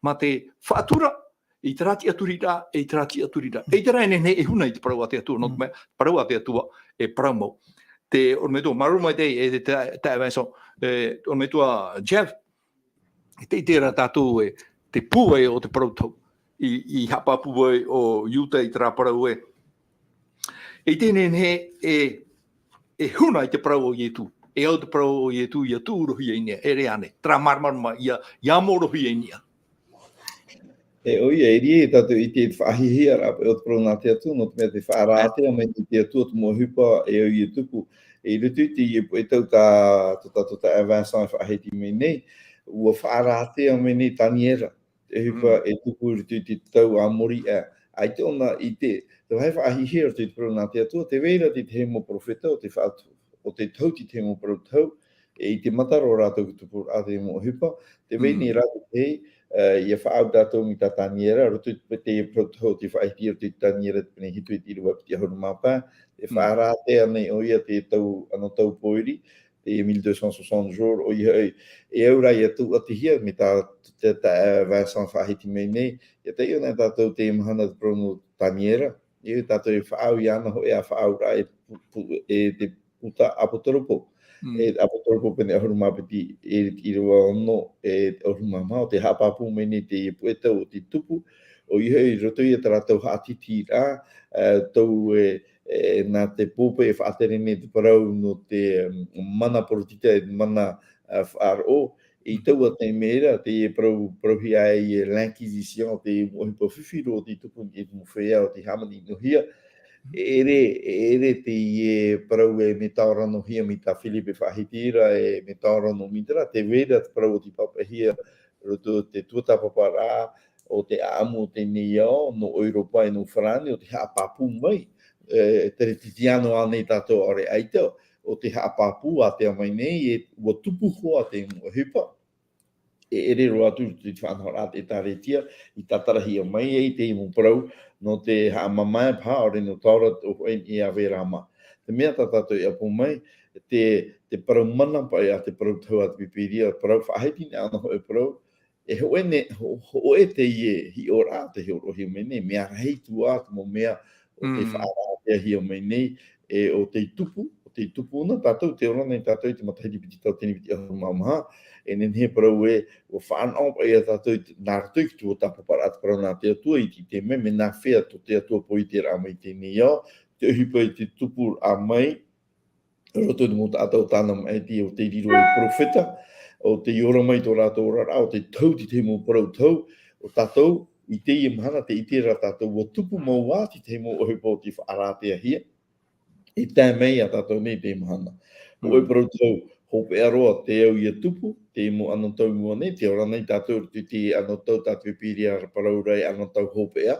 mā te faʻatura, i terā tiʻaturiraʻa, i terā tiʻaturiraʻa. Mm. ʻEita rā e nehenehe e huna i te parau a te Atua, nō te Mm. mea, parau a te Atua, e parau mau. Te ʻorometua, māuruuru maitaʻi, e te, te, te Vincent, e, ʻorometua Jeff, e te, ʻite ra tātou e, te pūai o te parau tau, i, i haʻapāpū ai ʻo Iuta i terā parau e, ʻeita e nehenehe e, e huna i te parau o Ietu. E au te parau o Ietu, ia tuʻurohia i niʻa, e ʻere ānei. Terā māramarama, ia, ia mōrohia i niʻa. E, ʻoia, e riro tātou i te faʻahiahia ra, o te parau nā te Atua, nō te mea te faʻarātea mai te Atua te mau ʻohipa, e au ia tupu. E i roto i te, e, e tau tā, tā, tā, tā, tā Vincent e faʻahiti mai nei, ʻua faʻarātea mai nei Taniera. Te ʻohipa Mm. e tupu i roto i te tau a muri aʻe. ʻAita ʻōna i te, te vāhi faʻahiahia i roto i te parau nā te Atua, tē vai ra te tahi mau perofeta ʻo tei faʻatu-, ʻo tei tahu te tahi mau parau tau, e i te mata roa rātou i te tupuraʻa te mau ʻohipa, tē vai Mm. nei rā te tahi, e, ʻia faʻaau tātou mai tā Taniera, roto i te, te parau tau ʻo tei faʻahiti i roto i Taniera te pene hitu i te ʻīrava piti ʻahuru mā pae, e Mm. faʻarātea nei ʻoia te tau, anotau pōiri, te mille deux cent soixante jours, ʻoia hoʻi, e au rā ʻia tauʻatihia, mai tā, tā, tā, e, Vincent faʻahiti mai nei, ʻia taiʻo na tātou te mahana te parau nō Taniera, e tātou e faʻaau iāna hoʻi ā faʻaauraʻa e pu-, pu-, e te, uta ʻāpōtoropo. Mm. E ʻāpōtoropo pene ʻahuru mā piti, e ʻīrava ono, e ʻahuru mā maha, ʻo tē haʻapāpū mai nei teie puʻe tau o te tupu, ʻoia hoʻi i roto ia tā rātou haʻatītīraʻa, e, tau, e, e, nā te pō paʻi e faʻatere nei te parau nō te, mm, mana poritita, e mana, e, faʻaroʻo, i taua taime ra, teie parau, parauhia ai e l'Inquisition, te mau ʻohipa fifi roa o te tupu i te mau feiā o tei hāmani-ʻino-hia. E ʻere, e ʻere teie parau e mea taʻo-ra-nō-hia mai tā Philippe e faʻahiti ra, e mea taʻo-ra-nō-mita ra, tē vai ra te parau o tei pāpaʻihia roto i te tuatāpaparaʻa o te ʻāʻamu o teie nei ao, nō ʻEuropa e nō Farāni, ʻo tē haʻapāpū mai, e, Teretitiano ānei tātou ʻaore ʻaita, ʻo tē haʻapāpū ātea mai nei, e, ʻua tupu hoʻi te mau ʻohipa. E ʻere roa atu i te faʻanahoraʻa a te ʻĒtārētia, i tātarahia mai ai te mau parau, nō te haʻamamae paha, ʻaore nō taʻo-ra-nō-hia e ʻave ra mā. Te mea tā tātou e ʻapo mai, te, te parau mana paʻi a te parau tau a te Pīpīria, parau faʻahiti nei ʻōna hōʻē parau, e hōʻē nei, hō-, hōʻē teie hiʻoraʻa, tē hōroʻahia mai nei, mea rahi atu ā te mau mea o tē Mm. faʻarāteahia mai nei, e ʻo tei tupu, ʻo tei tupu na tātou, tē ora nei tātou i te matahiti piti tauatini piti ʻahuru mā maha, e nehenehe e parau ē, ʻua fānaʻo paʻi ia tātou i te, nā roto i te tuatāpaparaʻa te parau nā te Atua, i te, i te mea, mea nāfea tō te Atua poiteraʻa mai i teie nei ao, te ʻohipa i te tupuraʻa mai, roto i te mau taʻata o tāna maʻiti, ʻo tei riro ei perofeta, ʻo tei ora mai tō rātou oraraʻa, ʻo tei tau i te mau parau tau, ʻo tātou, i teie mahana, tē ʻite ra tātou, ʻua tupu mau ā te mau ʻohipa o tei faʻarāteahia, e tae mai ia tātou nei i teie mahana. Hōʻē Mm. parau tau, hopeʻa roa, te au ʻia tupu, te mau anotau i mua nei, tē ora nei tātou i te anotau tā te Pīpīria ra parau ra e anotau hopeʻa,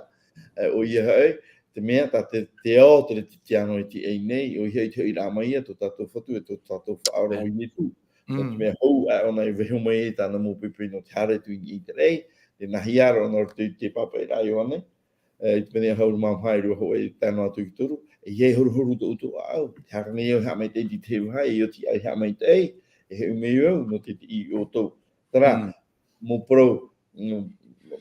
e, ʻoia hoʻi, te mea tā te, te ao Teretitiano i teie nei, ʻoia hoʻi te hoʻiraʻa mai ia tō tātou Fatu e tō tātou Faʻaora ʻo Ietu. Nō te Mm. mea hou aʻe ʻōna e vaiiho mai ai tāna mau poipoi nō te haere atu i niʻa i te raʻi, tē nāhea ra ʻōna i roto i te pāpaʻiraʻa a Ioane, e, i te pene ʻahuru mā maha, e rua hōʻē, tae noa atu i te toru, e ʻeiaha e horuhoru tō ʻoutou ʻāʻau, tē haere nei au e haʻamaitaʻi i te tahi vāhi, e ʻia oti aʻe e haʻamaitaʻi, e hoʻi mai au nō te tiʻi iā ʻoutou. Terā, Mm. mau parau, mm,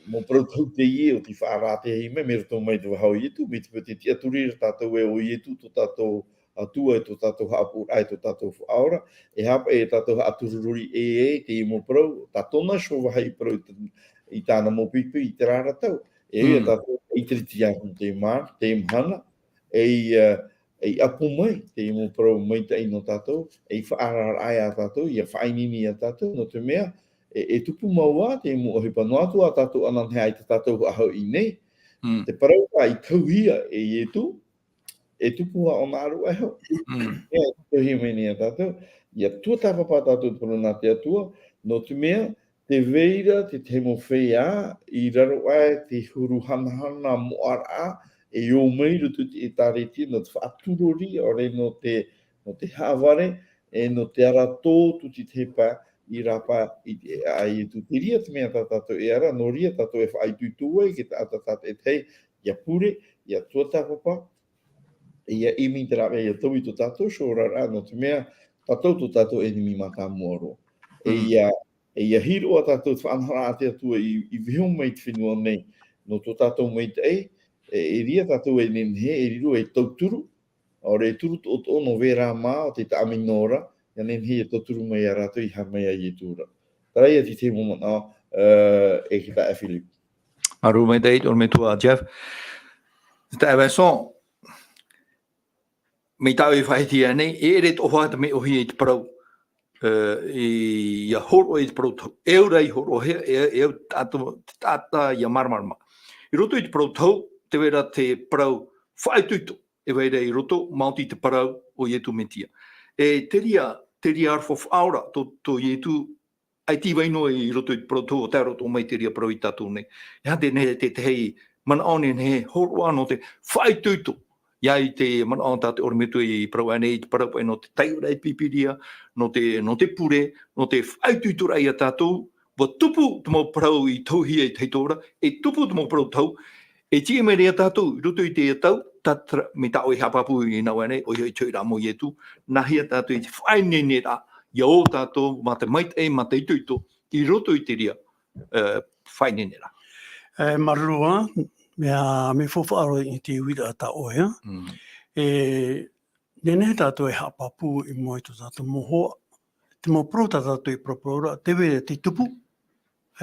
mau parau tau teie o tei faʻarāteahia mai, mai roto mai te vaha o Ietu, mai te peu tē tiʻaturi ra tātou ē ʻo Ietu tō tātou Atua e tō tātou Haʻapūraʻa e tō tātou Faʻaora, e aha paʻi e tātou haʻaturururi ʻē ai teie mau parau, tā tōna iho vāhi i parau i t-, i tāna mau poipoi i terā ra tau, e ʻoia Mm. tātou ei Teretitiano i teie ma-, teie mahana, ei, e, ei ʻapo mai teie mau parau maitaʻi nō tātou, ei faʻaararaʻa ia tātou, ʻia faʻaineine ia tātou, nō te mea, e, e tupu mau ā te mau ʻohipa noa atu ā tātou ananahi ʻaita tātou faʻahoʻi nei. Mm. Te parau ra i tauhia e Ietu, e tupu ā ʻōna ʻāruʻa iho. Mm. E tauhia mai nei ia tātou, ʻia tuatāpapa tātou i te parau nā te Atua, nō te mea, tē vai ra te tahi mau feiā, i raro aʻe te huru hanahana moʻaraʻa, e ō mai i roto i te ʻĒtārētia, nō te faʻaturori, ʻaore nō te, nō te haʻavare, e nō te ara tō tū te tahi pae, i rāpae i te, a Ietu. Terā te mea tā tātou e ara, nō reira tātou e faʻaitoito ai, te taʻata tātaʻitahi, ʻia pure, ʻia tuatāpapa, ʻia ʻimi i te rāveʻa, ʻia taui tō tātou iho oraraʻa, nō te mea, tātou tō tātou ʻenemi mātāmua roa. E Mm. ʻia, e ʻia hiroʻa tātou te faʻanahoraʻa a te Atua i, i vaiiho mai i te fenua nei, nō tō tātou maitaʻi, e, e reira tātou e nehenehe, e riro ei tauturu, ʻaore e turu toʻotoʻo nō vērā mā ʻo tei taʻamino ra, ʻia nehenehe e tauturu mai ia rātou i haere mai ia Ietu ra. Terā ia te tahi mau manaʻo, e, e te taeaʻe Philippe. Māuruuru maitaʻi, te ʻorometua Jeff. Te taeaʻe Vincent, mai tāʻu e faʻahiti ānei, e ʻere tō ʻoe te mea ʻōhie i te parau, e, i, ʻia hōroʻa i te parau tau. E au rā i hōroʻahia, e, e au taʻata, taʻata ʻia māramarama. I roto i te parau tau, tē vai ra te parau faʻaitoito, e vai ra i roto, maoti te parau o Ietu Metia. E terā, terā aroha faʻaora tō, tō Ietu ʻaita i vai noa i roto i te parau tau, ʻo tae roto mai terā parau ia tātou nei. E aha te, te, te, te manaʻo e nehenehe e hōroʻa nō te faʻaitoito. ʻIa ʻite te manaʻo tā te ʻorometua i parau ānei, i te parau paʻi nō te taiʻoraʻa i te Pīpīria, nō te, nō te pure, nō te faʻaitoitoraʻa ia tātou, ʻua tupu te mau parau i tauhia i te tahi ora, e tupu te mau parau tau, e tiʻa mai ra ia tātou, i roto i teie tau, tātara, mai tāʻu e haʻapāpū i nā ʻō ānei, ʻoia hoʻi te hoʻiraʻa mau Ietu, nāhea tātou i te faʻaineineraʻa, ʻia ō tātou, mā te maitaʻi, mā te itoito, i roto i terā, e, faʻaineineraʻa. E, māuruuru ā, mea, mea faufaʻa roa i te uiraʻa tā ʻoe, ā. Mm. E, Nehenehe tātou e haʻapāpū i mua i tō tātou mau hoa, te mau parau tā tātou i paraparau ra, tē vai ra te tupu,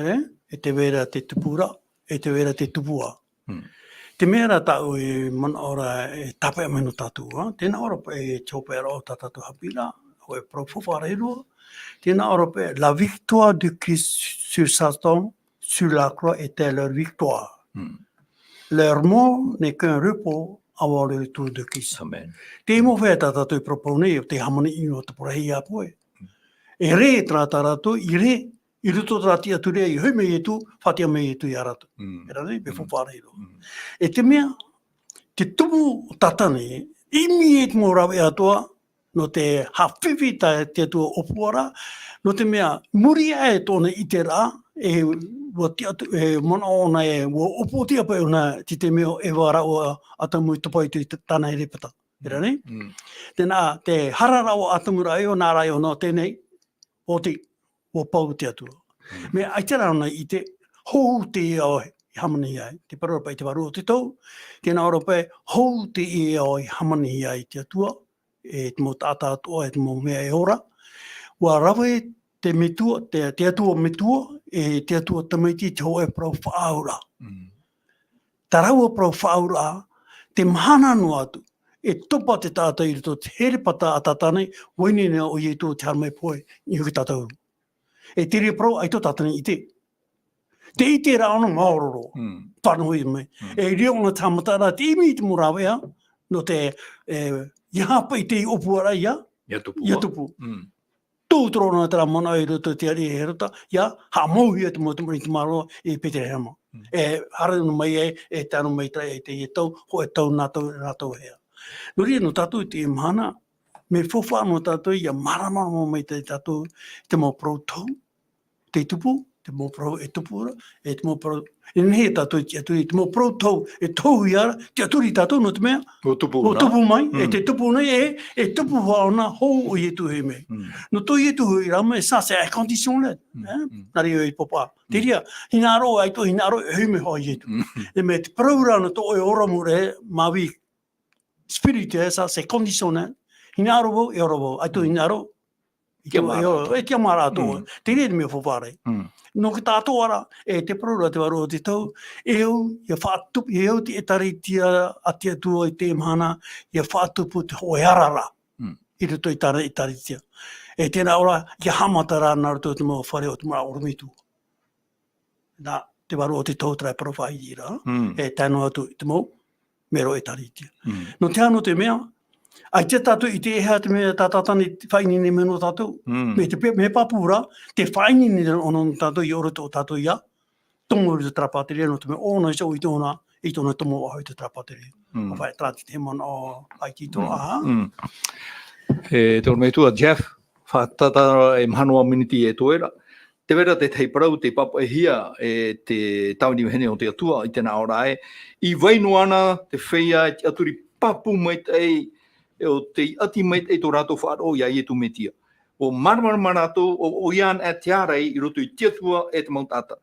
e, e tē vai ra te tupu ra, e tē vai ra te tupu ā. Mm. Te mea rā tāʻu e manaʻo ra e tāpeʻa mai nō tātou, ā, tēnā ʻō ra paʻi e te hopeʻa ra o tā tātou haʻapiʻiraʻa, hōʻē parau faufaʻa rahi roa, tēnā ʻō ra paʻi, la victoire de Christ sur Satan, sur la croix était leur victoire. Mm. Leur mort n'est qu'un repos avant le retour de Christ. Amen. Te mau fea tā tātou i paraparau nei, te hāmani ʻino te parau ia poe. E rē terā tā rātou, i rē, i roto terā tiʻaturi, i hoʻi mai Ietu, faʻatiʻa mai Ietu ia rātou. Mm. Terā nei, e faufaʻa rahi roa. Mm. E te mea, te tumu tātane, ʻimi e te mau rāveʻa atoʻa, nō te haʻafifi tā te Atua ʻōpua ra, nō te mea, muri aʻe tōna ʻiteraʻa, e, ʻua tiʻa atu, e, manaʻo ʻōna e, ʻua ʻōpua atu paʻi ʻōna, te, te mea ʻo Eva ra ʻua ʻātamu i topa i te, te, tāna ʻerepeta. Terā nei? Mm. Tēnā, te hara ra ʻo ʻĀtamu ra ʻo ʻōna ra ʻo ʻōna teie nei, ʻo te, ʻua pau te Atua. Mm. Mea ʻaita rā ʻōna i ʻite, hou teie ao i hāmani ai. Te parau ra paʻi te vārua o te tohu, tēnā ʻō ra paʻi, hou teie ao i hāmani ai te Atua, e te mau taʻata atoʻa, e te mau mea e ora. ʻUa rave te Metua, te, te Atua Metua, e te Atua Tamaiti, te hōʻē parau faʻaauraʻa. Mm. Tā rāua parau faʻaauraʻa, te mahana noa atu, e topa te taʻata i roto i te herepeta a Tātane, ʻua ineine ʻo Ietu te haere mai pohe, i hoki tātou. E te reira parau, ʻaita tātane i ʻite. Te ʻite ra ʻōna maoro roa. Mm. Fānaʻo mai. Mm. E riro ʻōna te haʻamataraʻa, te ʻimi i te mau rāveʻa, nō te, e, ʻeiaha paʻi te ʻōpuaraʻa ia, ia tupu. Ia tupu. Mm. Tūtoro ʻōna terā manaʻo i roto i te ariʻi Herota, ʻia haʻamauhia te mau tamariʻi tamaroa i Peterehema. Mm. E haere noa mai ai, e tae noa mai terā i teie tau, hōʻē tau nā tau, nā tau hea. Nō reira, nō tātou i teie mahana, mea faufaʻa nō tātou ʻia māramarama mai tātou i te mau parau tohu, te tupu, te mau parau e tupu ra, e te mau parau, e nehenehe tātou e tiʻaturi, te mau parau tohu, e tohuhia ra, tiʻaturi tātou nō te mea, ʻua tupu ʻua na. Tupu mai, e Mm. te tupu nei, e, e tupu hoʻi ʻōna hou ʻo Ietu e hoʻi mai. Mm. Nō tō Ietu hoʻi ra mai, ça, c'est inconditionnel, Mm. hein? Mm. Nā reira i papa. Mm. Te reira, hinaʻaro, ʻaita hinaʻaro, e hoʻi mai hoʻi Ietu. Mm. E mea te parau ra nō tō ʻoe ora mure, ma vie spirituelle, ça, c'est conditionnel. Hinaʻaro vau, e ora vau. ʻAita Mm. hinaʻaro, Tiʻamā e ora, rātou. E tiʻamā rātou. Mm. Te reira te mea faufaʻa ra. Mm. Nō te tātou ra, e te parau ra te vārua o te tohu, e au, ʻia faʻatupu, e au te ʻĒtārētia a te Atua i teie mahana, ʻia faʻatupu te hōʻē ara ra. Mm. I roto i tāna ʻĒtārētia. E tēnā ora, ʻia haʻamata ra nā roto i te mau fare o te mau ʻorometua. Nā te vārua o te tohu terā e parau faʻaiti ra, Mm. e tae noa atu i te mau mero ʻĒtārētia. Mm. Nō te aha, nō te mea, ʻaita tātou i ʻite e aha te mea tā Tātane i faʻaineine mai nō tātou. Mm. Mea te pe-, mea pāpū ra, te faʻaineine ra ʻōna nō tātou i ʻō roto tātou ʻia tomo i te terā pātireia, nō te mea ʻōna iho i tōna, i tōna tomo vāhi i te terā pātireia. Mm. ʻA faʻaʻite terā te manaʻo ʻaita i tō Mm. aha. Mm. E te ʻorometua Jeff, faʻatātā e maha noa miniti e toe ra. Tē vai ra te tahi parau tei pāpaʻihia e te tāvini vahine o te Atua i teie nei ora ē. I vai noa na te feiā e tiʻaturi pāpū maitaʻi, e ʻo tei ʻati maitaʻi tō rātou faʻaroʻo ia Ietu Metia. ʻUa māramarama rātou, ʻo, ʻoia anaʻe te ārai i roto i te Atua e te mau taʻata.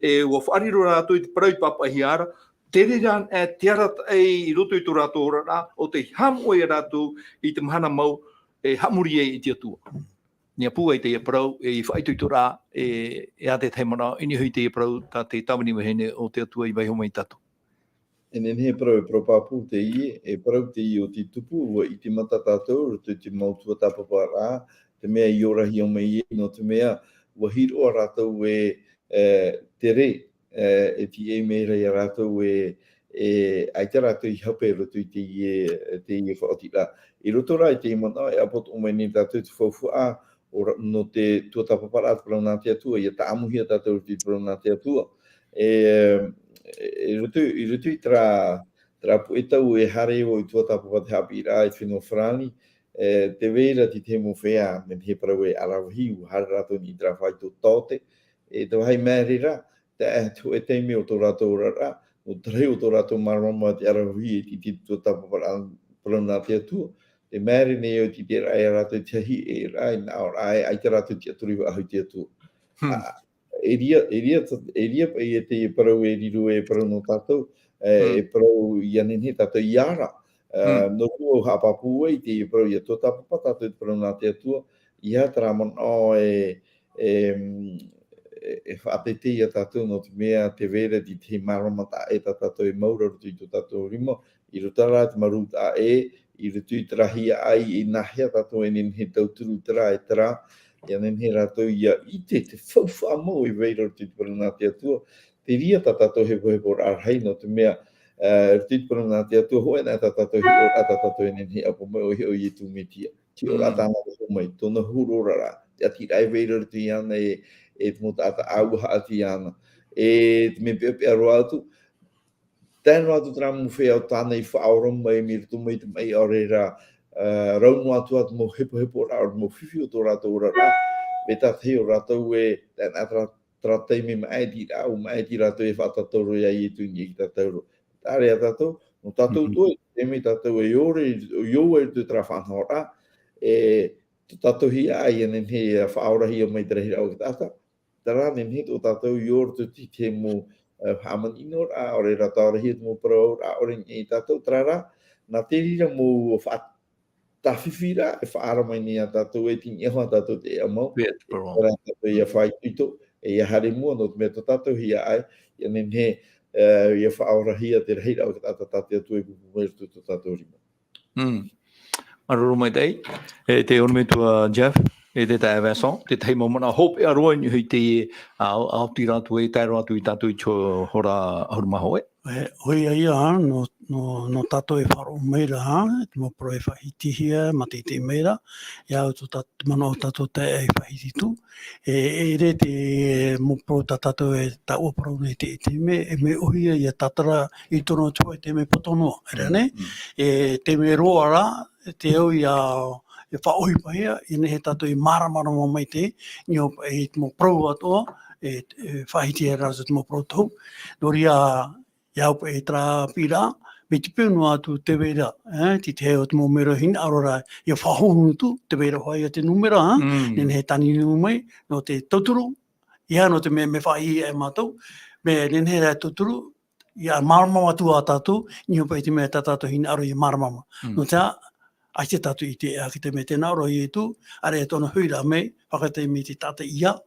E ʻua faʻariro rātou i te parau i pāpaʻihia ra, te reira anaʻe te arataʻi i roto i tō rātou oraraʻa, ʻo tei haʻamoʻe ia rātou i te mahana mau e haʻamori ai i te Atua. Nehenehe ā teie parau, e faʻaitoitoraʻa, e, e ʻā te tahi manaʻo, i niʻa hoʻi i teie parau, tā te tāvini vahine o te Atua i vaiiho mai ia tātou. E nehenehe e parau, e parau pāpū teie, e parau teie o te tupu, ʻua ʻitemata tātou, roto i te mau tuatāpaparaʻa, te mea i orahia mai ai, nō te mea, ʻua hiroʻa rātou e, e, tere, e, e tiʻa mai ra ia rātou e, e, ʻaita rātou i hape roto i teie, teie faʻaotiraʻa. I roto rā i teie manaʻo, e ʻāpō atoʻa mai nei tātou te faufaʻa, ʻo ra-, nō te tuatāpaparaʻa te parau nā te Atua, ʻia tāʻamuhia tātou roto i te parau nā te Atua. E, e, i roto, i roto i terā, terā puʻe tau e haere vau i tuatāpapa te haʻapiʻiraʻa i te fenua Farāni, e, tē vai ra te tahi mau feiā, mea nehenehe e parau e ʻaravihi, ʻua haere rātou i terā faito taote, e te vāhi māere ra, te, te hōʻē taime o tō rātou oraraʻa, nō te rahi o tō rātou māramarama te ʻaravihi i te, te tuatāpaparaʻa parau nā te Atua, tē māere nei au i te, te raʻa ia rātou te hāʻi, e raʻa, e nā ʻō ra, e ʻaita rātou tiʻaturi faʻahou i te Atua. Hmm. Ā, e reira, e reira, e reira paʻi e te parau e riro e parau nō tātou, e, Hmm. e parau ʻia nehenehe tātou ʻia ara, Ā, nō reira au e haʻapāpū ai i teie parau, ʻia tuatāpapa tātou i te parau nā te Atua, ʻeiaha terā manaʻo e, e, e, e faʻateitei ia tātou, nō te mea tē vai ra te tahi māramarama taʻa ʻē tā tātou e mau ra i roto i tō tātou rima, i roto rā i te marū taʻa ʻē, i roto i terā hiaʻai, e nāhea tātou e nehenehe e tauturu terā, e terā, ʻia nehenehe rātou ʻia ʻite te faufaʻa mau e vai ra i roto i te parau nā te Atua, terā tā tātou hepoheporaʻa rahi, nō te mea, ā, i roto i te parau nā te Atua, hōʻē anaʻe tā tātou hiʻoraʻa, tā tātou e nehenehe e ʻapo mai, ʻoia hoʻi ʻo Iesu Mesia. Te hiʻoraʻa tāna e hōroʻa mai, tōna huru oraraʻa, te ʻatiraʻa e vai ra i roto iāna e, e te mau taʻata ʻāuaha ʻati iāna. E te mea peʻapeʻa roa atu, tae noa atu terā mau feiā tāna i faʻaora mai mai roto mai i te maʻi, ʻaore rā, ā, rau noa atu ā te mau hepoheporaʻa, ʻaore rā mau fifi o tō rātou oraraʻa, mai te tahi o rātou e, tae noa terā, terā taime maʻitiraʻa, ʻua maʻiti rātou e faʻatātauro ia Iesu i niʻa i te tātauro. Terā ia tātou, nō tātou atoʻa, taime tātou e ʻore, e ʻore i roto i terā faʻanahoraʻa, e, tō tātou hiaʻai ʻia nehenehe e faʻaorahia mai te rahiraʻa o te taʻata, terā nehenehe tō tātou i ʻore i te tahi mau, ā, haʻamanaʻo ra, ʻaore rā tāorahia te mau parau auraʻa ʻore i niʻa ia tātou, terā rā, nā te reira mau faʻatāfifi ra, e faʻaara mai nei ia tātou, e tini iho tātou te ʻāmau, terā tātou ʻia faʻaitoito, e ʻia haere i mua, nō te mea tō tātou hiaʻai, ʻia nehenehe, ā, ʻia faʻaorahia te rahiraʻa o te taʻata tā te Atua e pūpū mai i roto i tō tātou rima. Mm. Māuruuru maitaʻi, e te ʻorometua Jeff, e te taeaʻe Vincent, te tahi mau manaʻo hopeʻa roa i niʻa i te, ā, ʻaore rā atu e tae roa atu ia tātou i te hora ʻahuru mā hōʻē. E, ʻoia ia, nō, nō, nō tātou e faʻaroʻo mai ra, te mau parau e faʻahitihia, mātaʻitaʻi mai ra, ʻia au tō tā-, manaʻo tātou taeaʻe e faʻahiti atu, e, e ʻere te mau parau tā tātou e taʻua parau nei te, te mea, e mea ʻōhie ia tātara i tōna tuhaʻa i te mea poto noa, e rā nei? E te mea roa rā, te au ia, e faʻaʻohipahia, ʻia nehenehe tātou e māramarama mai te, i niʻa i te mau parau atoʻa, e, e faʻahiti e rātou te mau parau tohu. Nō reira, ʻia au paʻi terā piʻiraʻa, mai te peu noa atu tē vai ra, e, te tahi o te mau mero hinaʻaro ra, ʻia faʻahou atu, tē vai ra hoʻi ia te nūmera, e, nehenehe e tāniriniu mai, nō te tauturu, ʻeiaha nō te mea mea faʻaʻī e mātou, mea nehenehe rā e tauturu, ʻia māramarama atu ā tātou, i niʻa paʻi i te mea tā tātou hinaʻaro ʻia māramarama. Nō te aha, ʻaita tātou i ʻite ā ki te mea tē nā ʻō ra ʻo Iesu, ʻareʻa tōna huiraʻa mai, faʻaʻite mai te taʻata ʻeiaha,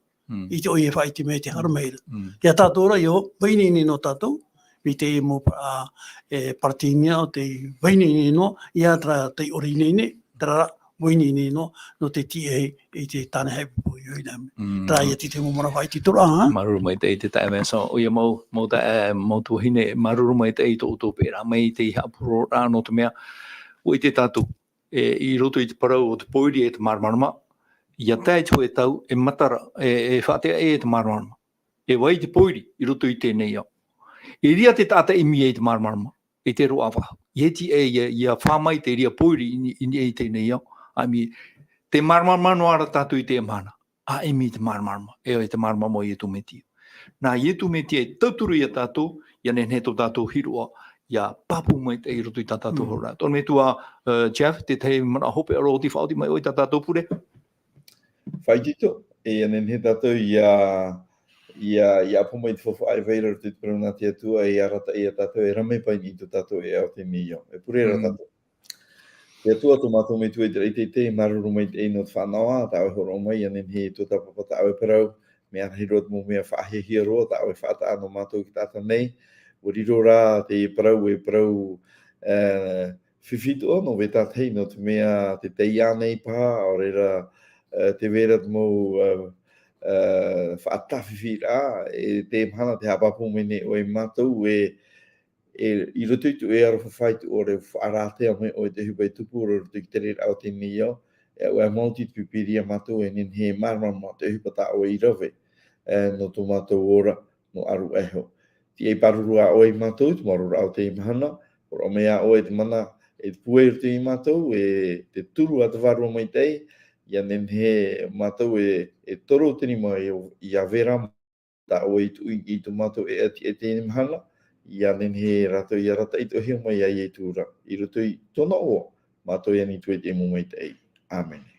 i te ʻoia e faʻaʻite mai te haere mai ra. Ia tātou rā, ʻio, vai ineine noa tātou, mai te mau, ā, e, parau i niʻa i te vai ineine noa, ʻeiaha terā tei ʻore ineine, terā rā, vai ineine noa, nō te tiʻa i te tāne haʻipoʻi ʻoia nei. Terā ia te mau manaʻo faʻaitoitoraʻa, ha? Māuruuru maitaʻi te taeaʻe Vincent, ʻoia mau, mau taeaʻe, mau tuahine, māuruuru maitaʻi i tō ʻoutou peʻeraʻa mai i te haʻapurororaʻa nō te mea, ʻua ʻite tātou, e, i roto i te parau o te pōiri e te māramarama, ʻia tae i te hōʻē tau, e matara, e, e faʻateaʻi e te māramarama. E vai te pōiri i roto i teie nei ao. E ʻere te taʻata e ʻimi i te māramarama, e te roaʻa faʻahou. E tiʻa ʻia, ʻia fā mai te reira pōiri i, i, i teie nei ao. ʻAita, te māramarama noa ra tātou i teie mahana. ʻA ʻimi i te māramarama, e, e te māramarama o Iesu Mesia. Nā Iesu Mesia e tauturu ia tātou, ʻia nehenehe tō tātou hiroʻa, ʻia pāpū maitaʻi i roto i tā tātou hora. Tō ʻorometua, e, Jeff, te tahi manaʻo hopeʻa roa ʻoutou i faʻaoti mai ʻoe i tā tātou pure? Faʻaitoito, e, ʻia nehenehe tātou ʻia, ʻia, ʻia ʻapo mai te faufaʻa e vai ra i te parau nā te Atua, e arataʻi ia tātou, e rave paʻi i tō tātou ʻēʻa i teie nei ao. E pure ra tātou. E Atua, tō mātou Metua i te raʻi teitei, māuruuru maitaʻi nō te faʻanahoraʻa, tā ʻoe e hōroʻa mai, ʻia nehenehe e tuatāpapa tā ʻoe parau, mea rahi roa te mau mea faʻahiahia roa, tā ʻoe e faʻataʻa nō mātou i te taʻata nei, ʻua riro rā te parau, e parau, e, fifi atoʻa, nō te tahi, nō te mea te taiʻa nei paha, ʻaore rā, e, tē vai ra te mau, e, e, faʻatāfifiraʻa, e, teie mahana tē haʻapāpū mai nei ʻoe ia mātou, e, e, i roto i tō ʻoe aroha faʻaitoito ʻore, faʻarātea mai ʻoe i te ʻohipa e tupu ra i roto i te tereraʻa o teie nei ao, e, ʻua maoti te Pīpīria ia mātou, e nehenehe e māramarama te ʻohipa tā ʻoe i rave, e, nō tō mātou ora, nō ʻāruʻa iho. Tiʻa e pāruru ā ʻoe ia mātou, i te mau oraraʻa o teie mahana, hōroʻa mai ā ʻoe te mana, e te pūai i roto ia mātou, e te turu a te Vārua Maitaʻi, ʻia nehenehe mātou e, e toro te rima ʻia, ʻia vera tā ʻoe i tuʻu i, i tō mātou ʻēʻa i teie mahana, ʻia nehenehe rātou ʻia arataʻi atoʻahia mai ia Iesu ra, i roto i tōna iʻoa, mātou e ani atu i te mau maitaʻi. ʻĀmene.